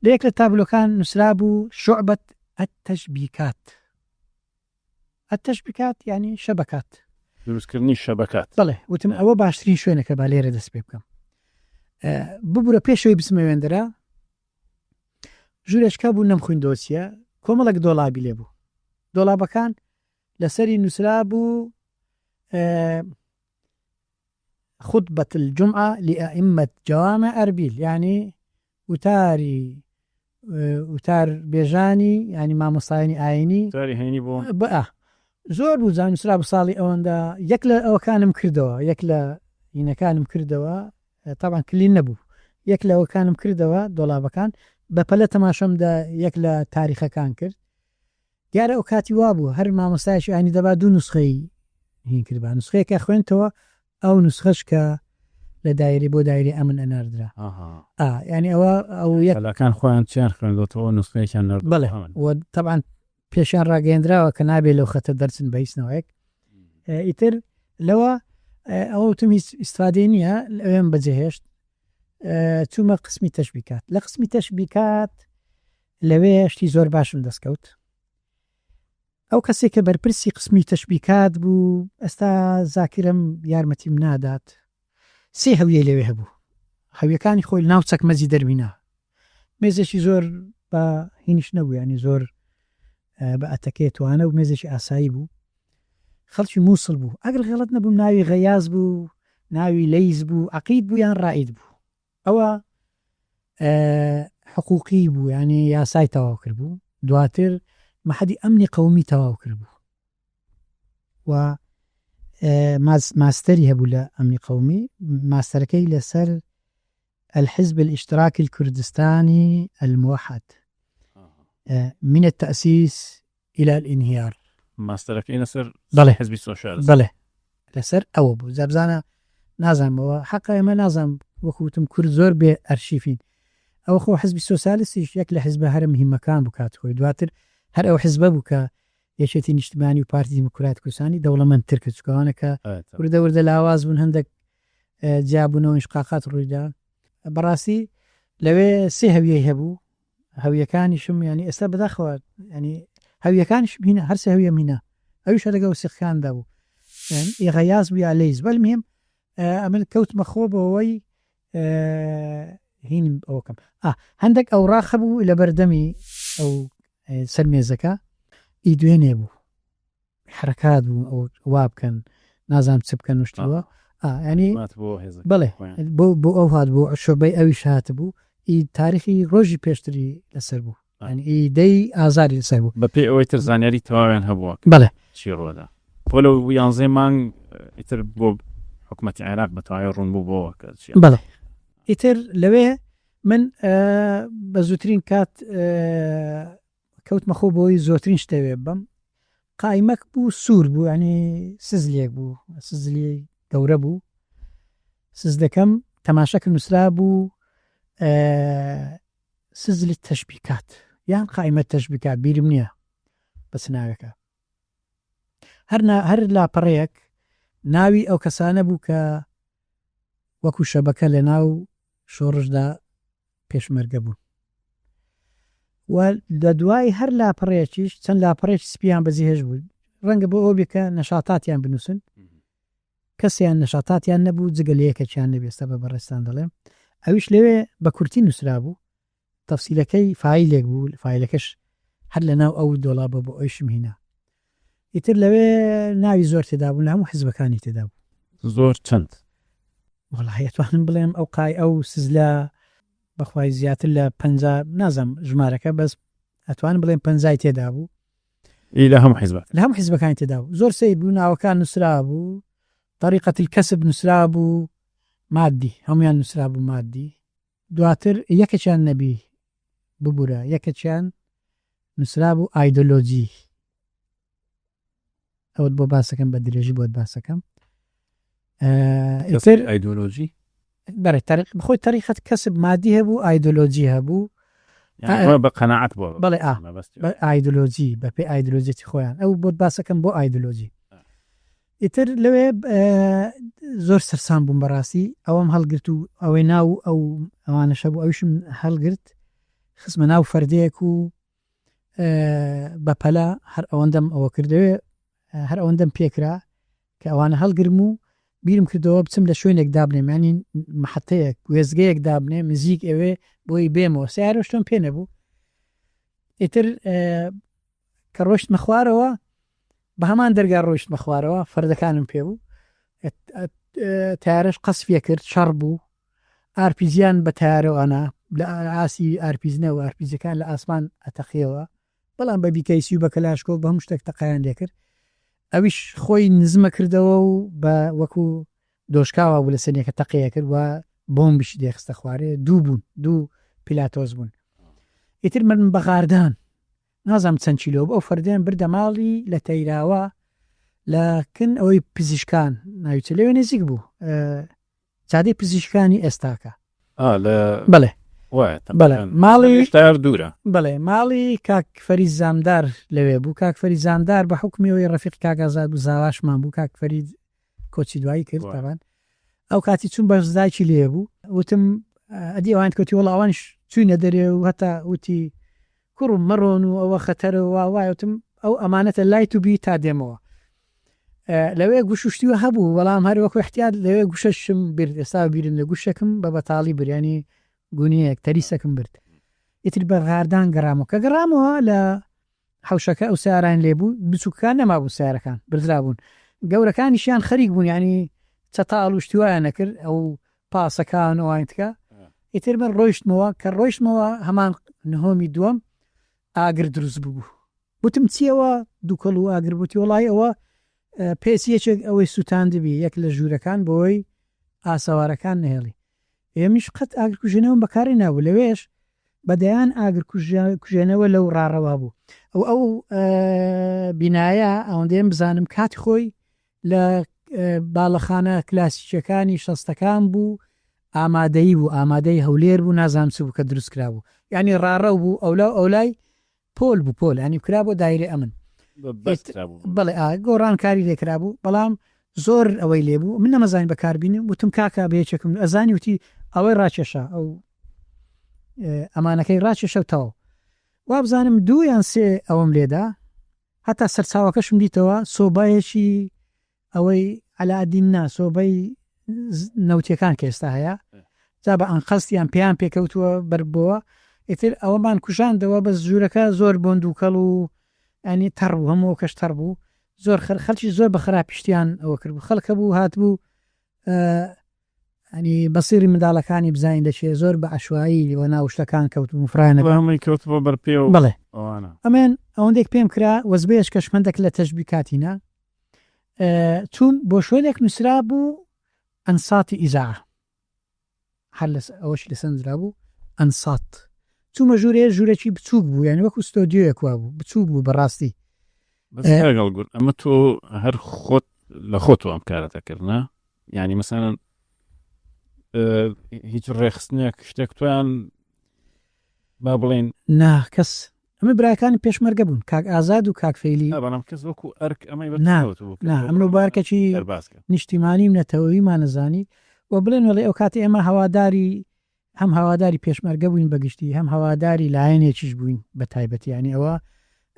لە یەک لە تابلۆکان نووسرابوو شعبە التشبیکات. التشبیکات یانی شەبەکات. دروستکردنی شەبەکات. بەڵێ وتم ئەوە باشترین شوێنە کە با لێرە دەست پێ بکەم. ببورە پێش ئەوەی بچمە وێندرا ژوورێکە بوو نەمخویندەوە چییە کۆمەڵێک دۆڵابی لێ بوو دۆڵابەکان لەسەری نووسرا بوو. خطبة الجمعە لأئمة جوامع ئەربیل یانی وتاری وتار بێژانی یانی مامۆستایانی ئاینی وتاری هەینی بۆ بئ زۆر بوو جا نووسرا بوو ساڵی ئەوەندە یەک لە ئەوەکانم کردەوە یەک لە هینەکانم کردەوە تابان کلین نەبوو یەک لە ئەوەکانم کردەوە دۆڵابەکان بە پەلە تەماشەم دە یەک لە تاریخەکان کرد دیارە ئەو کاتی وابوو هەر مامۆستایەکی ئاینی دەبا دوو نوسخەی هین کردبا نوسخەیەک ئەخوێندتەوە ئەو نوسخەش کە لە دایرەی بۆ دایرەی ئەمن ئەناردرا ئا یانی ئەوە ئەو یەک مەلاکان خۆیان چیان خوێندۆتەوە نوسخەیەکیان ناردۆتەوە بەڵێ و تەبعەن پێشیان ڕاگەیەندراوە کە نابێ لەو خەتە دەرچن بە هیچ نەوەیەک ئیتر لەوە ئەوە وتم هیچ ئیستفادەی نییە ئەوێم بەجێهێشت چوومە قسمی تەشبیکات لە قسمی تەشبیکات لەوێ شتی زۆر باشم دەست کەوت. ئەو کەسێک کە بەرپرسی قسمی تەشبیکات بوو، ئێستا زاکیرەم یارمەتیم نادات، سێ هەویەی لەوێ هەبوو. هەویەکانی خۆی لەناو چەکمەجی دەرمینا. مێزێکی زۆر بە هینیش نەبوو، یانی زۆر بە ئەتەکێتوانە و مێزێکی ئاسایی بوو. خەڵکی مووسڵ بوو. ئەگەر غەڵەت نەبووم ناوی غەیاس بوو، ناوی لەیس بوو، عەقید بوو یان ڕائید بوو. ئەوە حقوقی بوو یانی یاسای تەواو کردبوو دواتر مەحەدی ئەمنی قەومی تەواو کردبوو و ماستەری هەبوو لە ئەمنی قەومی ماستەرەکەی لەسەر الحزب الاشتراکی الكردستاني الموحد من التأسيس الى الانهیار. ماستەرەکەی لەسەر بەڵێ حزبی سۆشیالیست. بەڵێ لەسەر ئەوە بوو جا بزانە نازانم ئەوە حەقە ئێمە نازانم وەکو وتم کورد زۆر بێ ئەرشیفین ئەوە خۆ حزبی سۆسیالیستیش یەک لە حزبە هەرە مهمەکان بوو کات خۆی دواتر هەر ئەو حزبە بوو کە یەکێتی نیشتمانی و پارتی دیموکرات کوردستانی دەوڵەمەندتر کرد چونکە ئەوانە کە وردە وردە لاواز بوون هەندێک جیابوونەوە ئینشقاقات ڕوویدا بەڕاستی لەوێ سێ هەویەی هەبوو هەویەکانیشم یانی ئێستا بەداخەوە یانی هەویەکانیشم هینا هەرسێ هەویەم هینا ئەویش هەر لەگەڵ وسیقەکاندا بوو ئی غەیاس بوو یا لەیس بەل مهم ئەمن کەوتمە خۆ بۆ ئەوەی هین ئەوەکەم ئا هەندێک ئەوڕاق هەبوو لە بەردەمی ئەو سەر مێزەکە ئی دوێنێ بوو حرەکات بوو ئەو وا بکەن نازانم چ بکەن و شتی وا ئا یانی بەڵێ بۆ بۆ ئەو هات بوو شۆبەی ئەویش هاتبوو ئی تاریخی ڕۆژی پێشتری لەسەر بوو یانی ئی دەی ئازاری لەسەر بوو. بە پێی ئەوەی تر زانیاری تەواویان هەبووە بەڵێ. چی ڕووەدا بۆ لەو یانزەی مانگ ئیتر بۆ حکومەتی عێراق بە تەواوی ڕوون بوو بۆوە کە چیە. بەڵێ ئیتر لەوێ من بە زووترین کات کەوتمە خۆ بۆی زۆرترین شتە وێ ببەم قایمەک بوو سوور بوو ینی سزلێک بوو سزلی گەورە بوو سزلەکەم تەماشەکە نووسرا بوو سزلی تەشبیکات یان قایمە تەشبیکات بیرم نییە بەس ناوێکە هەر هەر لاپەڕەیەک ناوی ئەو کەسانە بوو کە وەکو شەبەکە لە ناو شۆڕشدا پێشمەرگە بوون و لە دوای هەر لاپەڕەیەکیش چەند لاپەڕەیەکی سپیان بەجێهێشت بوو ڕەنگە بۆ ئەوە بێ کە نەشاتاتیان بنووسن کەسیان نەشاتاتیان نەبوو جگە لە یەکێکیان نەبێ ئێستا بە بەڕێزتان دەڵێم ئەویش لەوێ بە کورتی نووسرابوو تەفسیلەکەی فایلێک بوو فایلەکەش هەر لە ناو ئەو دۆڵابە بۆ ئەویشم هینا ئیتر لەوێ ناوی زۆر تێدا بوو لە هەموو حزبەکانی تێدا بوو. زۆر چەند؟ وەڵاهی ئەتوانم بڵێم ئەو قای ئەو سزلە بەخوای زیاتر لە پەنجا نازانم ژمارەکە بەس ئەتوانم بڵێم پەنجای تێدا بوو. ئی لە هەموو حیزبەکان؟ لە هەموو حیزبەکانی تێدا بوو. زۆر سەیر بوو ناوەکان نووسرابوو، طریقە الکسب نووسرابوو مادی هەموویان نووسرابوو مادی. دواتر یەکێکیان نەبی ببورە یەکێکیان نووسرابوو ئایدۆلۆجی. ئەوەت بۆ باسەکەم بە درێژی بۆت باسەکەم ئیتر ئایدۆلۆژی بەرێ تەریق بخۆی تەریقەت کەسب مادی هەبوو ئایدۆلۆژی هەبوو بە قەناعەت بۆ بەڵێ ئا ئایدۆلۆژی بە پێی ئایدۆلۆژیەتی خۆیان ئەو بۆت باسەکەم بۆ ئایدۆلۆژی ئیتر لەوێ زۆر سەرسام بووم بەڕاستی ئەوەم هەڵگرت و ئەوەی ناو ئەو ئەوانەشە بوو ئەویشم هەڵگرت خزمە ناو فەردەیەک و بە پەلە هەر ئەوەندەم ئەوە کرد لەوێ هەر ئەوەندەم پێکرا کە ئەوانە هەڵگرم و بیرم کردەوە بچم لە شوێنێک دابنێم ینی محەتەیەک وێزگەیەک دابنێم نزیک ئەوێ بۆی بێمەوە سیارە شتم پێ نەبوو ئیتر کە ڕۆشتمە خوارەوە بە هەمان دەرگا ڕۆیشتمە خوارەوە فەردەکانم پێ بوو. تارەش قەسفیە کرد شەڕ بوو ئارپیجیان بە تارەوە ئەنا لە ئاسی ئارپیجنەوە ئارپیجەکان لە ئاسمان ئەتەقیەوە بەڵام بە بیکەیسی و بە کەلاشکۆ بە هەموو شتێک تەقیان لێکرد ئەویش خۆی نزمە کردەوە و بە وەکو دۆشکاوە بوو لە سەنیەکە تەقەیە کرد و بۆمبیشی دێخستە خوارێ دوو بوون دوو پیلاتۆس بوون ئیتر من بە غاردان نازانم چەند کیلۆ بوو ئەو فەردەیان بردە ماڵی لە تەیراوە لە کن ئەوەی پزیشکان ناوی چ لەوێ نزیک بوو جادەی پزیشکانی ئێستاکە. ئا لە بەڵێ وایە بەڵێ ماڵی تار دوورە. بەڵێ ماڵی کاک فەرید زامدار لەوێ بوو کاک فەرید زامدار بە حوکمی ئەوەی ڕەفیقی کاک ئازاد بوو زاواشمان بوو کاک فەرید کۆچی دوایی کرد تاوان ئەو کاتی چوون بەس دایکی لێ بوو وتم ئەدی ئەوان کەوتی وەڵا ئەوانیش چووینە دەرێ و هەتا وتی کوڕم مەڕۆن و ئەوە خەتەرە و وا وایە وتم ئەو ئەمانەتە لای تو بی تا دێمەوە لەوێ گوش و شتی هەبوو بەڵام هەر وەکو احتیاط لەوێ گوشەشم برد ئێستا بیرم لە گوشێکم بە بەتاڵی بریانی گونیەک تەریسەکم برد ئیتر بە غاردان گەڕامەوە کە گەڕامەوە لە حەوشەکە ئەو سەیاران لێ بوو بچووکەکان نەمابوون سەیارەکان بردرابوون گەورەکانیشیان خەریک بوون یانی چەتاڵ و شتی وایان نەکرد ئەو پاسەکان و ئەوانی تکە ئیتر من ڕۆیشتمەوە کە ڕۆیشتمەوە هەمان نهۆمی دووەم ئاگر دروست ببوو وتم چیەوە دووکەڵ و ئاگر بوتی وەڵی ئەوە پێچ یەکێک ئەوەی سووتاندبی یەک لە ژوورەکان بۆی ئاسەوارەکان نەهێڵی ئێمیش قەت ئاگرکوژێنەوەم بەکاری نابوو لەوێش بە دەیان ئاگرکوژێنەوە لەو ڕاڕەوا بوو ئەو ئەو بینایە ئەوەندەیەم بزانم کاتی خۆی لە باڵەخانە کلاسیکیەکانی شەستەکان بوو ئامادەیی بوو ئامادەی هەولێر بوو نازانم چ بوو کە دروست کرابوو یعنی ڕاڕەو بوو ئەولا و ئەولای پۆل بوو پۆل ینی کرا بۆ دایرە ئەمن بەڵێ گۆڕان کاری لێکرابوو بەڵام زۆر ئەوەی لێبوو من نەمەزانی بەکاربینم وتم کاکە بە یەکێکم ئەزانی وتی ئەوەی ڕاکێشا ئەو ئەمانەکەی ڕاکێشە و تەواو وابزانم دوو یان سێ ئەوەم لێدا هەتا سەرچاوەکەشم دیتەوە سۆبایەکی ئەوەی عەلائەدین نا سۆبەی نەوتیەکان کە ئێستا هەیە جا بە ئەنقەست یان پێیان پێکەوتووە بەربۆوە ئیتر ئەوەمان کوژاندەوە بەس ژوورەکە زۆر بۆن دووکەڵ و ئەنی تەڕ بوو هەموو کەش تەڕ بوو زۆر خەلکی زۆر بە خراپی شتیان ئەوە کرد بوو خەڵک هەبوو هاتبوو ئەنی بەسیری منداڵەکانی بزانین لە چێ زۆر بە عەشوایی وە ناو شتەکان کەوتبوون فرایان هەمووی کەوتبووە بەر پێ و بەڵێ ئەوانە. ئەمن ئەوەندێک پێم کرا وەزبەیەش کەش هەندێک لە تەشبیکاتینە چووم بۆ شوێنێک نووسرابوو ئەنساتی ئیزاعە هەر لەس ئەوەشی لەسەر نووسرابوو ئەنسات چوومە ژوورێ ژوورێکی بچووک بوو یانی وەکو ستۆدیۆیەک وابوو بچووک بوو بەڕاستی. بەس کاک هەڵگورد ئەمە تۆ هەر خۆت لە خۆتەوە ئەم کارەت ئەکرد نا؟ یانی مەسەلەن هیچ ڕێکخستنێک شتێک تۆیان با بڵێین نا کەس ئەمە براکانی پێشمەرگە بوون کاک ئازاد و کاک فەیلی نا بەڵام کەس وەکو ئەرک ئەمەی بە نا کەوتبوو نا ئەمن بارکەکی دەرباز کە نیشتیمانی و نەتەوەییمان ئەزانی و بڵێن وەڵی ئەو کاتە ئێمە هەواداری هەم هەواداری پێشمەرگە بووین بە گشتی هەم هەواداری لایەنێکیش بووین بە تایبەتی یانی ئەوە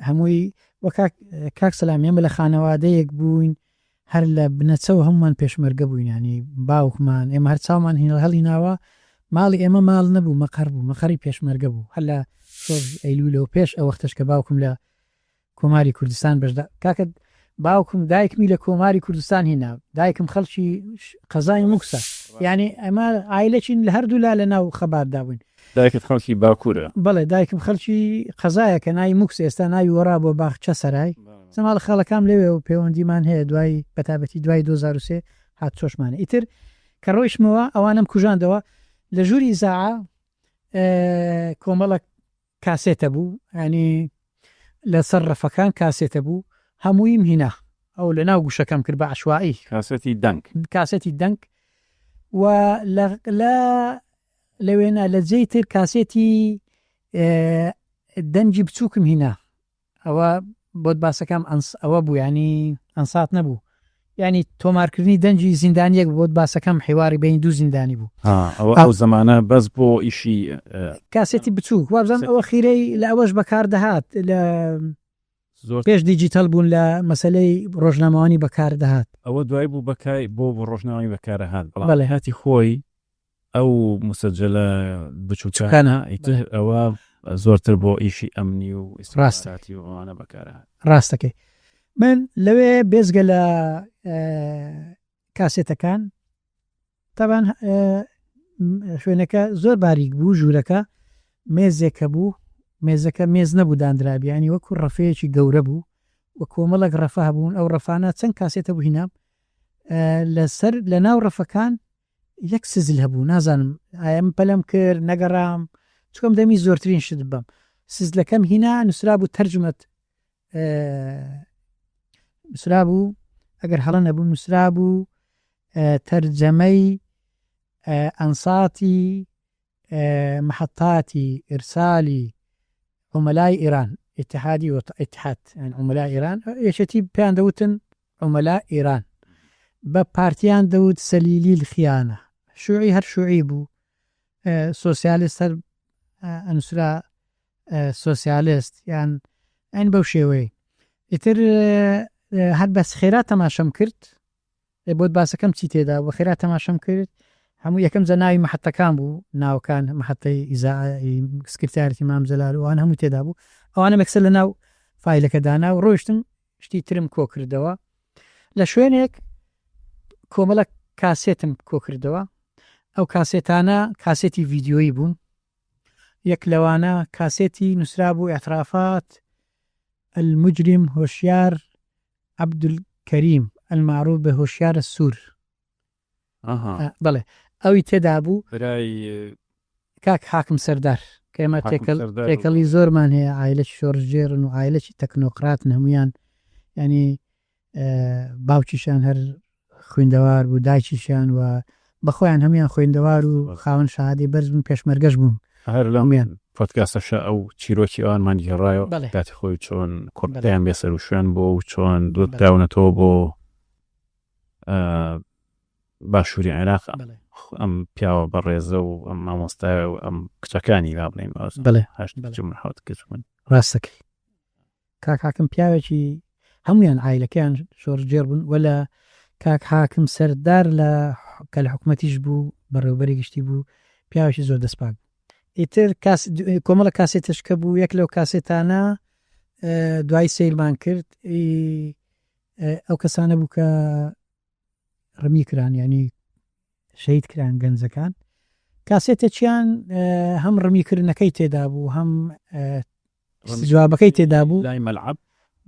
هەمووی وە کاک کاک سەلام ئێمە لە خانەوادەیەک بووین هەر لە بنەچەوە هەموومان پێشمەرگە بووین یانی باوکمان ئێمە هەر چاومان هەڵیناوە ماڵی ئێمە ماڵ نەبوو مەقەر بوو مەقەری پێشمەرگە بوو هەر لە شۆڕشی ئەیلوولەوە پێش ئەو وەختەش کە باوکم لە کۆماری کوردستان بەشدا کاکە باوکم دایکمی لە کۆماری کوردستان هینا دایکم خەڵکی قەزای موکسە یعنی ئەمە ئایلەچین لە هەردوو لا لە ناو خەباتدا بووین. دایکت خەڵکی باکوورە؟ بەڵێ دایکم خەڵکی قەزایە کە ناوی موکس ئێستا ناوی وەڕا بۆ باخچە سەرای زەماڵە خاڵەکام لەوێ و پەیوەندیمان هەیە دوای بەتابەتی دوای 2003 هاتچۆشمانە ئیتر کە ڕۆیشتمەوە ئەوانەم کوژاندەوە لە ژووری ئیزاعە کۆمەڵک کاسێتە بوو یانی لەسەر ڕەفەکان کاسێتە بوو هەموویم هینا ئەو لە ناو گوشەکەم کرد بە عەشوائی. کاسێتی دەنگ. کاسێتی دەنگ و لە لە لەوێنا لە جێی تر کاسێتی دەنگی بچووکم هینا ئەوە بۆت باسەکەم ئەنس ئەوە بوو یانی ئەنسات نەبوو یانی تۆمارکردنی دەنگی زیندانیەک بۆت باسەکەم حیواری بین دوو زیندانی بوو ئەوە ئەو زمانە بەس بۆ ئیشی کاسێتی بچووک وابزانم ئەوە خیرەی لە ئەوەش بەکار دەهات لە زۆر پێش دیجیتەل بوون لە مەسلەی ڕۆژنامەوانی بەکار دەهات ئەوە دوای بوو بەکای بۆ بۆ ڕۆژنامەوانی بەکارەهات بەڵام بەڵێ. کاتی خۆی ئەو موسەجەلە بچووکانە ئیتر ئەوە زۆرتر بۆ ئیشی ئەمنی و ئیستخباراتی و ئەوانە بەکارهات. ڕاستەکەی من لەوێ بێجگە لە کاسێتەکان. تەبان شوێنەکە زۆر باریک بوو ژوورەکە مێزێک هەبوو مێزەکە مێز نەبوو داندرابی یانی وەکو ڕەفەیەکی گەورە بوو و کۆمەڵێک ڕەفە هەبوون ئەو ڕەفانە چەند کاسێتە بوو هینام لەسەر لە ناو ڕەفەکان یەک سزل هەبوو نازانم ئایا من پەلەم کرد نەگەڕام چکم دەمی زۆرترین شت ببەم سزلەکەم هینا نووسرابوو تەرجمەت نووسرابوو ئەگەر هەڵە نەبوو نووسرابوو تەرجەمەی ئەنساتی محطاتی ئیرسالی عومەلای ئیران ئیتحادی و ئیتحاد یان عومەلای ئیران یەکێتی پێیان دەوتن عومەلا ئیران بە پارتیان دەوت سەلیلیل خیانە شوعی هەر شوعی بوو سۆسیالیست هەر ئەنوسرا سۆسیالست یان ئەین بەو شێوەیە ئیتر هەر بەس خێرا تەماشەم کرد بۆت باسەکەم چی تێدا بوو خێرا تەماشەم کرد هەموو یەکەم جا ناوی مەحەتەکان بوو ناوەکان مەحەتەی ئیزاعی سکرتارەتی مام جەلال و ئەوان هەموو تێدا بوو ئەوانم یەکسەر لە ناو فایلەکە دانا و ڕۆیشتم شتی ترم کۆ کردەوە لە شوێنێک کۆمەڵە کاسێتم کۆ کردەوە ئەو کاسێتانە کاسێتی ڤیدیۆیی بوون یەک لەوانە کاسێتی نووسرابوو اعترافات المجرم هۆشیار عەبدولکەریم المعروف بە هۆشیار سوور بەڵێ ئەوی تێدا بوو برای کاک حاکم سەردار کە ئێمە تێکەڵ تێکەڵی زۆرمان هەیە عایلەکی شۆڕشگێڕن و عایلەکی تەکنۆقراتن هەمویان ینی باوکیشیان هەر خویندەوار بوو دایکیشیان و بەخۆیان هەمویان خویندەوار و خاوەن شەهادەی بەرز بوون پێشمەرگەش بوون هەر لەم پۆدکاستەشا ئەو چیرۆکی ئەوانمان گێڕایەوە کاتی خۆی چۆن کوڕەکەیان بێ سەروشوێن بۆ و چۆن دراونەتەوە بۆ باشووری عێراق ئەم پیاوە بەڕێزە و ئەم مامۆستایە و ئەم کچەکانی با بڵێین هەشت کچ و حەوت کچ بوون. ڕاستەکەی کاک حاکم پیاوێکی هەموویان عایلەکەیان شۆڕشگێڕ بوون وە لە کاک حاکم سەردار لە کە لە حکومەتیش بوو بەڕێوبەری گشتی بوو پیاوێکی زۆر دەستپاک بوو ئیتر کاس کۆمەڵە کاسێتش کە بوو یەک لەو کاسێتانە دوای سەیرمان کرد ئەو کەسانە بوو کە ڕمی کران یعنی شەهید کران گەنجەکان کاسێتێکیان هەم ڕمیکردنەکەی تێدا بوو هەم جوابەکەی تێدا بوو لای مەلعەب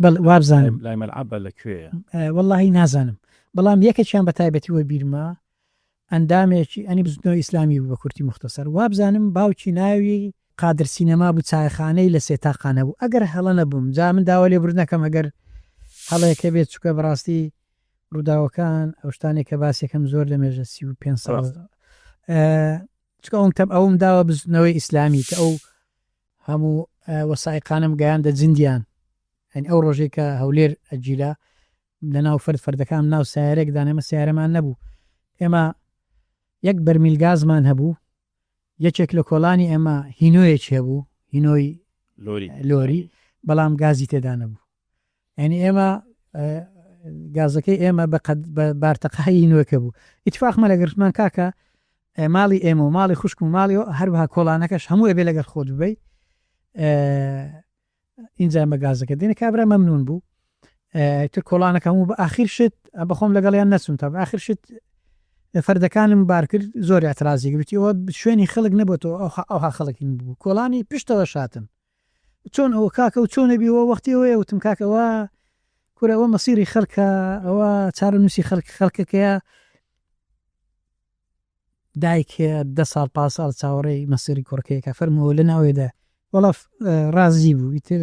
بەڵێ وابزانم لای مەلعەبە لە کوێیە؟ وەڵاهی نازانم بەڵام یەکێکیان بە تایبەتی وەبیرمە ئەندامێکی ئەنی بزوتنەوەی ئیسلامی بوو بە کورتی موختەسەر وابزانم باوکی ناوی قادر سینەما بوو چایخانەی لە سێتاقان هەبوو ئەگەر هەڵە نەبووم جا من داوا لێبوردن ئەکەم ئەگەر هەڵەیەک هەبێت چونکە بەڕاستی ڕووداوەکان ئەو شتانەی کە باسیەکەم زۆر لە مێژە 35 ساڵ چونکە ئەوم تەم ئەوم داوە بزوتنەوەی ئیسلامی کە ئەو هەموو وەسائیقانەم گەیاندە جندیان یانی ئەو ڕۆژەی کە هەولێر ئەگیرا لە ناو فەرد فەردەکان ناو سیارێک دان ئێمە سیارەمان نەبوو ئێمە یەک بەرمیل گازمان هەبوو یەکێک لە کۆڵانی ئێمە هینۆیەکی هەبوو هینۆی لۆری بەڵام گازی تێدا نەبوو یعنی ئێمە گازەکەی ئێمە بە قەد بە بارتەقای هینۆکە بوو ئیتفاقمە لەگەرمان کاکە ماڵی ئێمە و ماڵی خوشکم و ماڵی هەروەها کۆڵانەکەش هەموو ئەبێ لەگەر خۆت ببەی ئینجا بە گازەکە دێنە کابرا مەمنون بوو تر کۆڵانەکە هەموو بە ئاخیر شت بەخۆم لەگەڵیان نەچوم تا ئاخر شت فەردەکانم بار کرد زۆر اعترازی گوتی ئەوە شوێنی خەڵک نەبێتەوە ئەوها خەڵکی بوو کۆڵانی پشتەوە شاتن چۆن ئەوە کاکە و چۆنە بیەوە وەختی ئەوەیە وتم کاکەوە کورە ئەوە مەسیری خەڵکە ئەوە چارەنووسی خەڵک خەڵکەکەیە دایک هەیە دە ساڵ پا ساڵ چاوەڕێی مەسیری کوڕەکەیەکە فەرمووە لە ناوێدا وەڵا ڕازی بوو ئیتر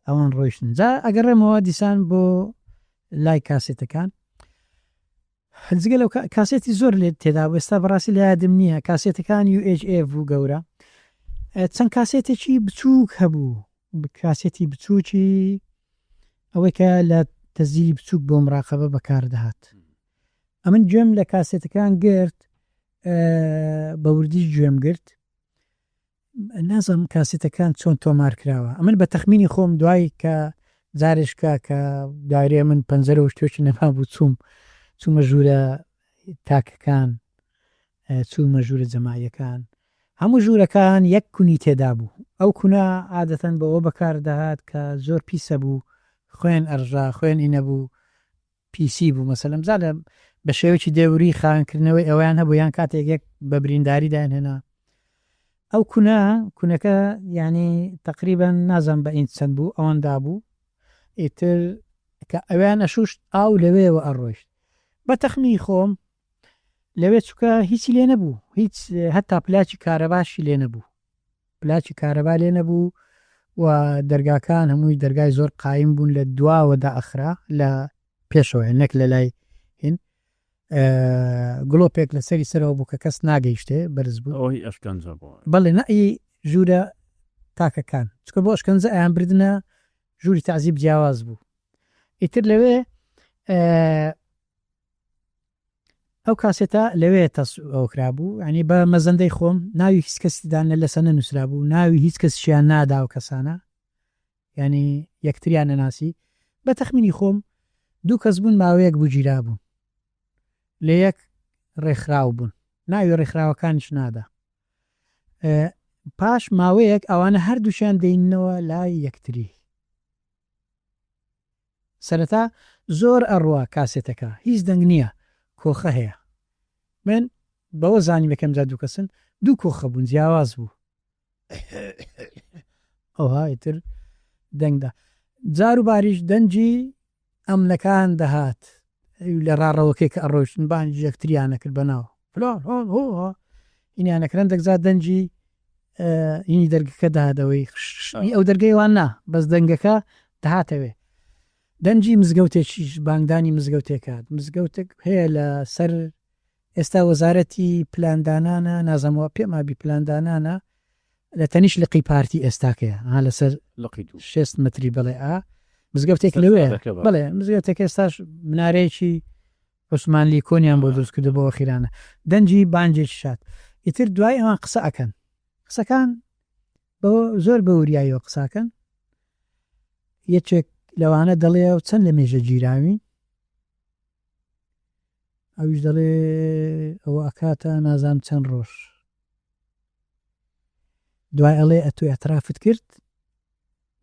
ئەوان ڕۆیشتن جا ئەگەڕێمەوە دیسان بۆ لای کاسێتەکان جگە لەو کاسێتی زۆر لێ تێدا بوو ئێستا بەڕاستی لە یادم نییە کاسێتەکان UHF بوو گەورە چەند کاسێتێکی بچووک هەبوو کاسێتی بچووکی ئەوەی کە لە تەزیلی بچووک بۆ مراقەبە بەکاردەهات ئەمن گوێم لە کاسێتەکان گرت بە وردیش گوێم گرت نازانم کاسێتەکان چۆن تۆمار کراوە ئەمن بە تەخمینی خۆم دوای کە جارێشکە کە دایرێ من پەنجەرە و شتێکی نەما بوو چووم چوومە ژوورە تاکەکان چوومە ژوورە جەماعیەکان هەموو ژوورەکان یەک کونی تێدا بوو ئەو کونە عادەتەن بەوە بەکار دەهات کە زۆر پیسە بوو خوێن ئەڕژا خوێن ئینە بوو پیسی بوو مەسەلەن بزانە بە شێوەیەکی دەوری خاوێنکردنەوەی ئەویان هەبوو یان کاتێک یەک بە برینداری دایانهێنا ئەو کونە کونەکە یانی تەقریبەن نازانم بە ئینچ چەند بوو ئەوەندا بوو ئیتر کە ئەویان ئەشوشت ئاو لەوێوە ئەڕۆیشت بە تەخمینی خۆم لەوێ چوکە هیچی لێ نەبوو هیچ هەتا پلاکی کارەباشی لێ نەبوو پلاکی کارەبا لێ نەبوو و دەرگاکان هەمووی دەرگای زۆر قایم بوون لە دواوە دائەخرا لە پێشەوە نەک لە لای هین گڵۆپێک لە سەری سەرەوە بوو کە کەس ناگەیشتێ بەرز بوو. ئەوە هی ئەشکەنجە بوو. بەڵێ نە ئی ژوورە تاکەکان چونکە بۆ ئەشکەنجە ئەیان بردنە ژووری تەعزیب جیاواز بوو ئیتر لەوێ ئەو کاسێتە لەوێ تەس ئەوە کرابوو یانی بە مەزەندەی خۆم ناوی هیچ کەسی تێدا نە لەسەر نەنووسرابوو ناوی هیچ کەسیشیان نادا ئەو کەسانە یانی یەکتریان نەناسی بە تەخمینی خۆم دوو کەس بوون ماوەیەک بوو گیرابوون لە یەک ڕێکخراو بوون ناوی ڕێکخراوەکانیش نادا پاش ماوەیەک ئەوانە هەردووکیان دەیننەوە لای یەکتری سەرەتا زۆر ئەڕوا کاسێتەکە هیچ دەنگ نیە کۆخە هەیە من بەوە زانیم یەکەم جار دوو کەسن دوو کۆخە بوون جیاواز بوو ئەوها ئیتر دەنگدا جار و باریش دەنگی ئەمنەکان دەهات لە ڕاڕەوەکەی کە ئەڕۆیشتن بانگی یەکتریان ئەکرد بەناو فلان هۆن هۆ ها ئینیان ئەکرد هەندێک جار دەنگی هینی دەرگەکە دەهاتەوەی خشنی ئەو دەرگەی وان نا بەس دەنگەکە دەهاتەوێ دەنگی مزگەوتێکیش بانگدانی مزگەوتێک هات مزگەوتێک هەیە لە سەر ئێستا وەزارەتی پلاندانانە نازانم وا پێم وابی پلاندانانە لە تەنیشت لقی پارتی ئێستاکەیە ها لەسەر لقی دوو شێست مەتری بەڵێ ئا مزگەوتێک سەر لەوێ شارەکە بە بەڵێ مزگەوتێک ئێستاش منارەیەکی عوسمانلی کۆنیان بۆ دروست کردو بۆ ئەخیرانە دەنگی بانگێکی شاد ئیتر دوای ئەوان قسە ئەکەن قسەکان بە زۆر بە وریاییەوە قساکەن یەکێک لەوانە دەڵێ چەند لە مێژە گیراوین ئەویش دەڵێ ئەوە ئەکاتە نازانم چەند ڕۆژ دوای ئەڵێ ئەتۆ ئیعترافت کرد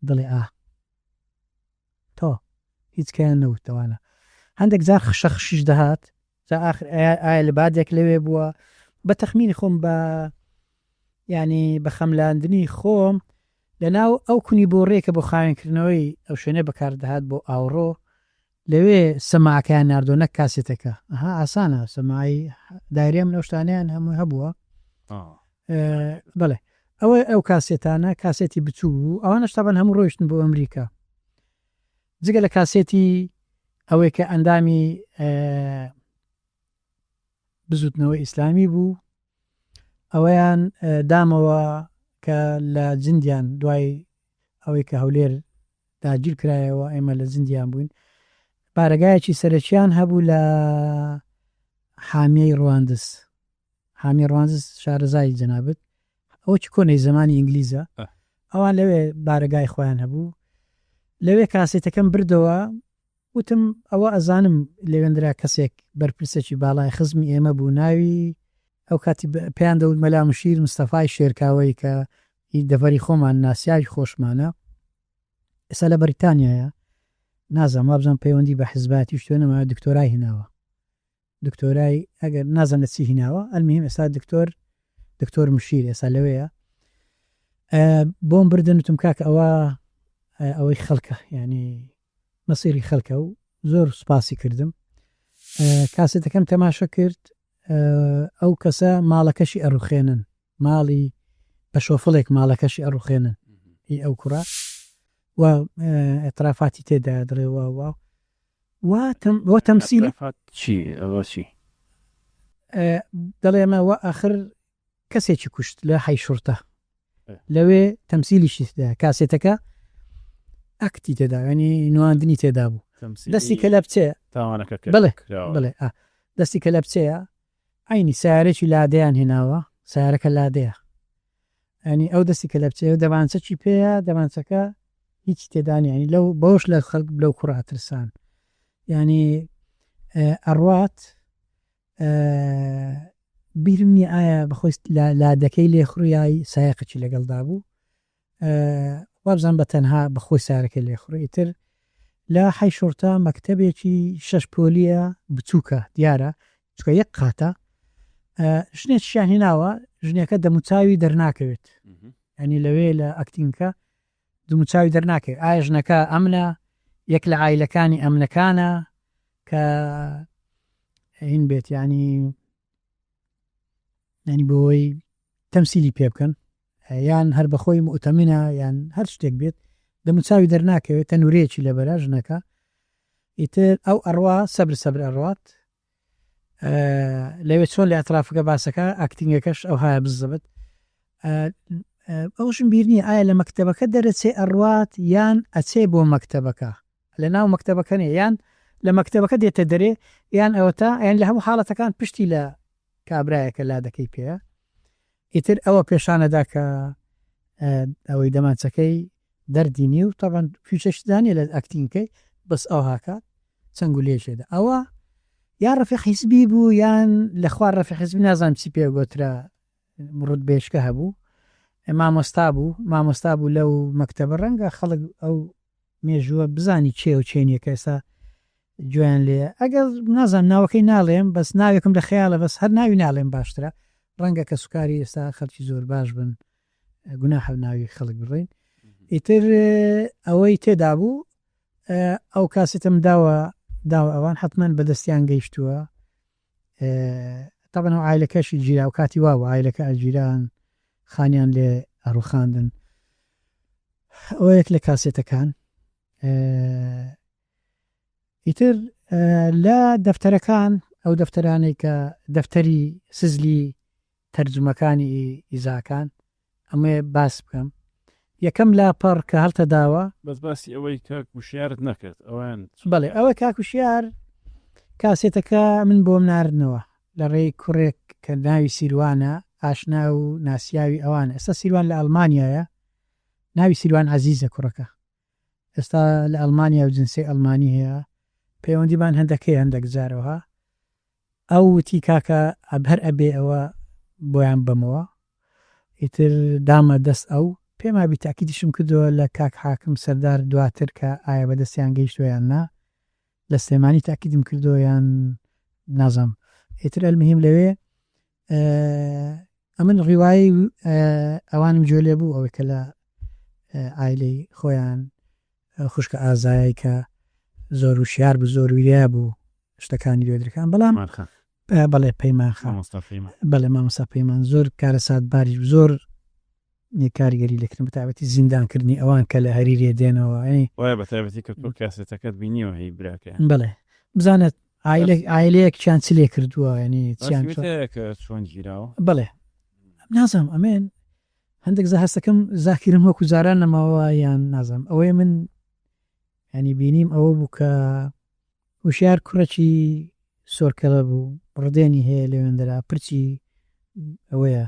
دەڵێ ئا تۆ هیچ کەیان نەوتەوانە هەندێک جار خشە خشیش دەهات جا ئاخر ئایا لە بادێک لەوێ بووە بە تەخمینی خۆم بە یعنی بە خەملاندنی خۆم لە ناو ئەو کونی بۆڕێ کە بۆ خاوێنکردنەوەی ئەو شوێنە بەکاردەهات بۆ ئاوڕۆ لەوێ سەماعەکەیان ناردووە نەک کاسێتەکە ئەها ئاسانە سەماعی دایرەی من ئەو شتانەیان هەموو هەبووە بەڵێ ئەوە ئەو کاسێتانە کاسێتی بچوو بوو ئەوانەش تابان هەموو ڕۆیشتن بۆ ئەمریکا جگە لە کاسێتی ئەوەی کە ئەندامی بزوتنەوەی ئیسلامی بوو ئەوەیان دامەوە کە لە جندیان دوای ئەوەی کە هەولێر داگیر کرایەوە ئێمە لە جندیان بووین بارەگایەکی سەرەکیان هەبوو لە حامیەی ڕواندز حامی ڕواندز شارەزای جەنابت ئەوە چ کۆنەی زمانی ئینگلیزە ئەوان لەوێ بارەگای خۆیان هەبوو لەوێ کاسێتەکەم بردەوە وتم ئەوە ئەزانم لەوێندرا کەسێک بەرپرسێکی باڵای خزمی ئێمە بوو ناوی ئەو کاتی پێیان دەوت مەلا مشیر مستەفای شێرکاوەی کە هی دەڤەری خۆمان ناسیاوی خۆشمانە ئێستا لە بەریتانیایە نازانم وابزانم پەیوەندی بە حزبایەتیش تۆ نەماوە دکتۆرای هێناوە دکتۆرای ئەگەر نازانم لە چی هیناوە ئەلمهم ئێستا دکتۆر دکتۆر مشیر ئێستا لەوەیە بۆم بردن وتم کاکە ئەوە ئەوەی خەڵکە ینی مەسیری خەڵکە و زۆر سوپاسی کردم کاسێتەکەم تەماشە کرد ئەو کەسە ماڵەکەشی ئەڕوخێنن ماڵی بە شۆفڵێک ماڵەکەشی ئەڕوخێنن هی ئەو کوڕە و ئەترافاتی تێدا دەڵێ وا وا وا تەمسیل چی ئەوە چی دەڵێ ئەمە وا ئاخر کەسێکی کوشت لە حەی شورتە لەوێ تەمسیلیشی تێدا کاسێتەکە ئەکتی تێدا ینی نواندنی تێدا بوو دەستی کە لە بچێ تاوانەکە بڵێ بڵێ دەستی کە لە بچەیە عەینی سەیارەکی لادێیان هێناوە سەیارەکە لادێیە ینی ئەو دەستی کە لە بچەیە دەمانچەکی پێیە دەمانچەکە هیچی تێدا نییە ینی لەو بەوش لە خەڵک لەو کوڕە ئەترسان ینی ئەڕوات بیرم نییە ئایا بەخۆی لادەکەی لێ خوڕیای سایەقێکی لەگەڵدا بوو وابزانم بە تەنها بە خۆی سارەکەی لێ خوڕی ئیتر لە حەی شوڕتە مەکتەبێکی شەش پۆلیە بچووکە دیارە چونکە یەک قاتە ژنێکیشیان هێناوە ژنێکە دەموچاوی دەرناکەوێت ینی لەوێ لە ئەکتینگەکە دموچاوی دەرناکەوێت ئایا ژنەکە ئەمنە یەک لە عایلەکانی ئەمنەکانە کە هین بێت ینی ینی بۆی تەمسیلی پێ بکەن یان هەر بەخۆی موئتەمنە یان هەر شتێک بێت دەموچاوی دەرناکەوێت تەنورەیەکی لەبەرە ژنەکە ئیتر ئەو ئەڕوا سەبر سەبر ئەڕوات لەوێ چۆن لە ئەترافەکە باسەکە ئاکتینگەکەش ئەو هاە بزەبت ئەوشم بیر نییە ئایا لە مەکتەبەکە دەرەچێ ئەڕوات یان ئەچێ بۆ مەکتەبەکە لە ناو مەکتەبەکە نیە یان لە مەکتەبەکە دێتە دەرێ یان ئەوەتا یان لە هەموو حاڵەتەکان پشتی لە کابرایەکە لادەکەی پێیە ئیتر ئەوە پێشانەدا کە ئەوەی دەمانچەکەی دەردینی و تەبەن فیچەشدانە لە ئەکتینکەی بەس ئەو هاکات چەند گولەیەکێدا ئەوە یا ڕەفیق حیزبی بوو یان لە خوار ڕەفیق حیزبی نازانم چی پێ گۆترا ڕوتبەیەکە هەبوو مامۆستا بوو مامۆستا بوو لەو مەکتەبە ڕەنگە خەڵک ئەو مێژووە بزانی کێ و کێ نیە کە ئێستا گوێیان لێیە ئەگەر نازانم ناوەکەی ناڵێم بەس ناوێکم لە خەیاڵە بەس هەر ناوی ناڵێم باشترە ڕەنگە کەسوکاری ئێستا خەڵکی زۆر باش بن گوناحە ناوی خەڵک بڕین ئیتر ئەوەی تێدا بوو ئەو کاسێتم داوە داوە ئەوان حتمما بەدەستیان گەیشتووە تەبعەن ئەو عایلەکەشی گیرا و کاتی وا بوو عایلەکە ئەگیران خانیان لێ ئەڕوخاندن ئەوە یەک لە کاسێتەکان ئیتر لە دەفتەرەکان ئەو دەفتەرانەی کە دەفتەری سزلی تەرجومەکانی ئیزاکان ئەمەیە باس بکەم یەکەم لاپەڕ کە هەڵتەداوە. بەس باسی ئەوەی کاک وشیارت نەکرد ئەوەیان چ. بەڵێ ئەوە کاک وشیار کاسێتەکە من بۆم ناردنەوە لە ڕێی کوڕێک کە ناوی سیروانە ئاشنا و ناسیاوی ئەوانە ئێستا سیروان لە ئەڵمانیایە ناوی سیروان عەزیزە کوڕەکە ئێستا لە ئەڵمانیا و جنسیەی ئەڵمانی هەیە پەیوەندیمان هەندەک هەیە هەندەک جارەوە ئەو وتی کاکە هەر ئەبێ ئەوە بۆیان بەمەوە ئیتر دامە دەست ئەو پێم وابی تاکیدیشم کردەوە لە کاک حاکم سەردار دواتر کە ئایا بەدەستیان گەیشتوە یان نا لە سلێمانی تاکیدم کردەوە یان نازانم ئیتر المهم لەوێ ئەمن ڕیوایەی ئەوانم گوێ لێ بوو ئەوەی کە لە عایلەی خۆیان خوشکە ئازایای کە زۆر وشیار بوو زۆر وریا بوو شتەکانی لێ درکان بەڵام بەڵێ پەیمان خان بەڵێ مامۆستا پەیمان زۆر کارەسات باریش زۆر کاریگەری لەکردن بەتایبەتی زیندانکردنی ئەوان کە لە هەریرێ دێنەوە ینی وایە بەتایبەتی کە تۆ کاسێتەکەت بینیوە هی براکەیان بەڵێ بزانە عایلەیەک چیان چ لێ کردووە ینی چیان چۆن گیراوە بەڵێ نازانم ئەمێن هەندێک زە هەستەکەم زاکیرم وەکو جاران نەماوە یان نازانم ئەوەیە من ینی بینیم ئەوە بوو کە وشیار کوڕێکی سۆرکەلە بوو، ڕدێنی هەیە لەوێندەرا، پرچی ئەوەیە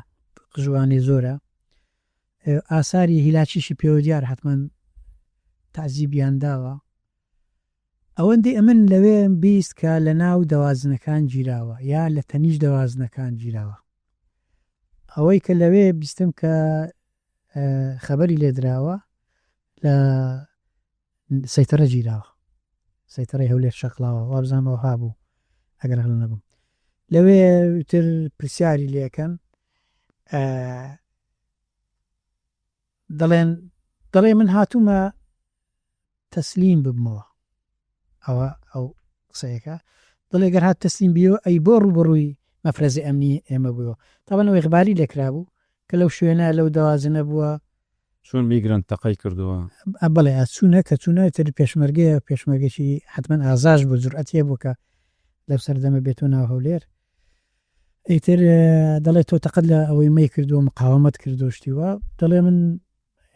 قژوانەی زۆرە، ئاساری هیلاکیشی پێوە دیارە حەتمەن تەعزیبیان داوە. ئەوەندەی ئەمن لەوێم 20 کە لە ناو دەوازنەکان گیراوە یا لە تەنیشت دەوازنەکان گیراوە. ئەوەی کە لەوێ بیستم کە خەبەری لێدراوە لە سەیتەرە گیراوە سەیتەرەی هەولێر شەقڵاوە وابزانم ئەوها بوو ئەگەر هەڵە نەبم لەوێ تر پرسیاری لێکەن دەڵێن دەڵێ من هاتوومە تەسلیم ببمەوە ئەوە ئەو قسەیەکە دەڵێ گەر هات تەسلیم بیەوە ئەی بۆ ڕووبەڕووی مەفرەزەی ئەمنی ئێمە بوویەوە تابەن ئەو ئیغباری لێکرابوو کە لەو شوێنە لەو دەوازنە بووە چوون بیگرن تەقەی کردووە. بەڵێ چوونە کە چوونە ئیتر پێشمەرگەیە پێشمەرگەکی حەتمەن ئازاش بوو جورئەتی هەبوو کە لەو سەردەمە بێتۆ ناو هەولێر ئیتر دەڵێ تۆ تەقەت لە ئەوەی مەی کردووە مقاومەت کردووە شتی وا دەڵێ من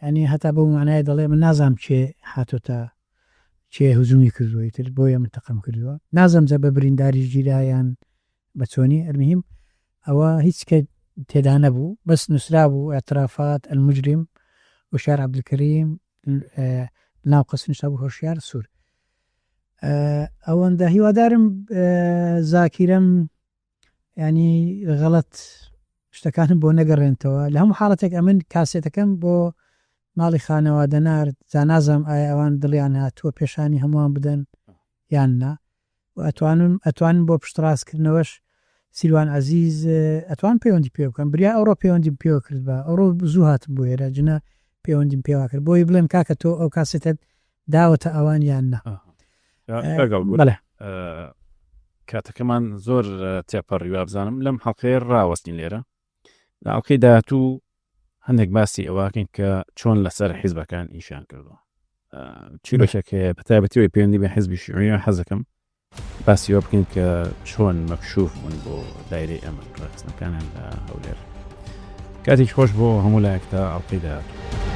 یانی هەتا بەو مەعنایە دەڵێ من نازانم کێ هاتۆتە کێ هجومی کردووە ئیتر بۆیە من تەقەم کردووە نازانم جا بە برینداریش گیرا یان بە چۆنی المهم ئەوە هیچ کە تێدا نەبوو بەس نووسرابوو اعترافات المجرم هۆشیار عبدالکریم ناو قەس نووسرابوو هۆشیار سوور ئەوەندە هیوادارم زاکیرەم ینی غەڵەت شتەکانم بۆ نەگەڕێنتەوە لە هەموو حاڵەتێک ئەمن کاسێتەکەم بۆ ماڵی خانەوادە نارد، جا نازانم ئایا ئەوان دڵیان هاتووە پێشانی هەمووان بدەن یان نا و ئەتوانم ئەتوانن بۆ پشتڕاستکردنەوەش سیروان عەزیز ئەتوان پەیوەندی پێوە بکەن بریا ئەوڕۆ پەیوەندیم پێوە کردبا ئەوڕۆ زوو هاتم بۆ ئێرە جنا پەیوەندیم پێوە کرد بۆی بڵێم کاکە تۆ ئەو کاسێتەت داوەتە ئەوان یان نا. بەڵێ. کاتەکەمان زۆر تێپەڕی وابزانم لەم حەڵقەیە ڕاوەستین لێرە لە ئەڵقەی داهاتوو هەندێک باسی ئەوەکەین کە چۆن لەسەر حیزبەکان ئیشیان کردووە چیرۆکێک هەیە بە تایبەتی ئەوەی پەیوەندی بە حیزبی شیوعیەوە حەزەکەم باسی ئەوە بکەین کە چۆن مەکشوف بوون بۆ دایرەی ئەمن ڕێکخستنەکانیان لە هەولێر کاتێکی خۆش بۆ هەموو لایەک تا ئەڵقەی داهاتوو.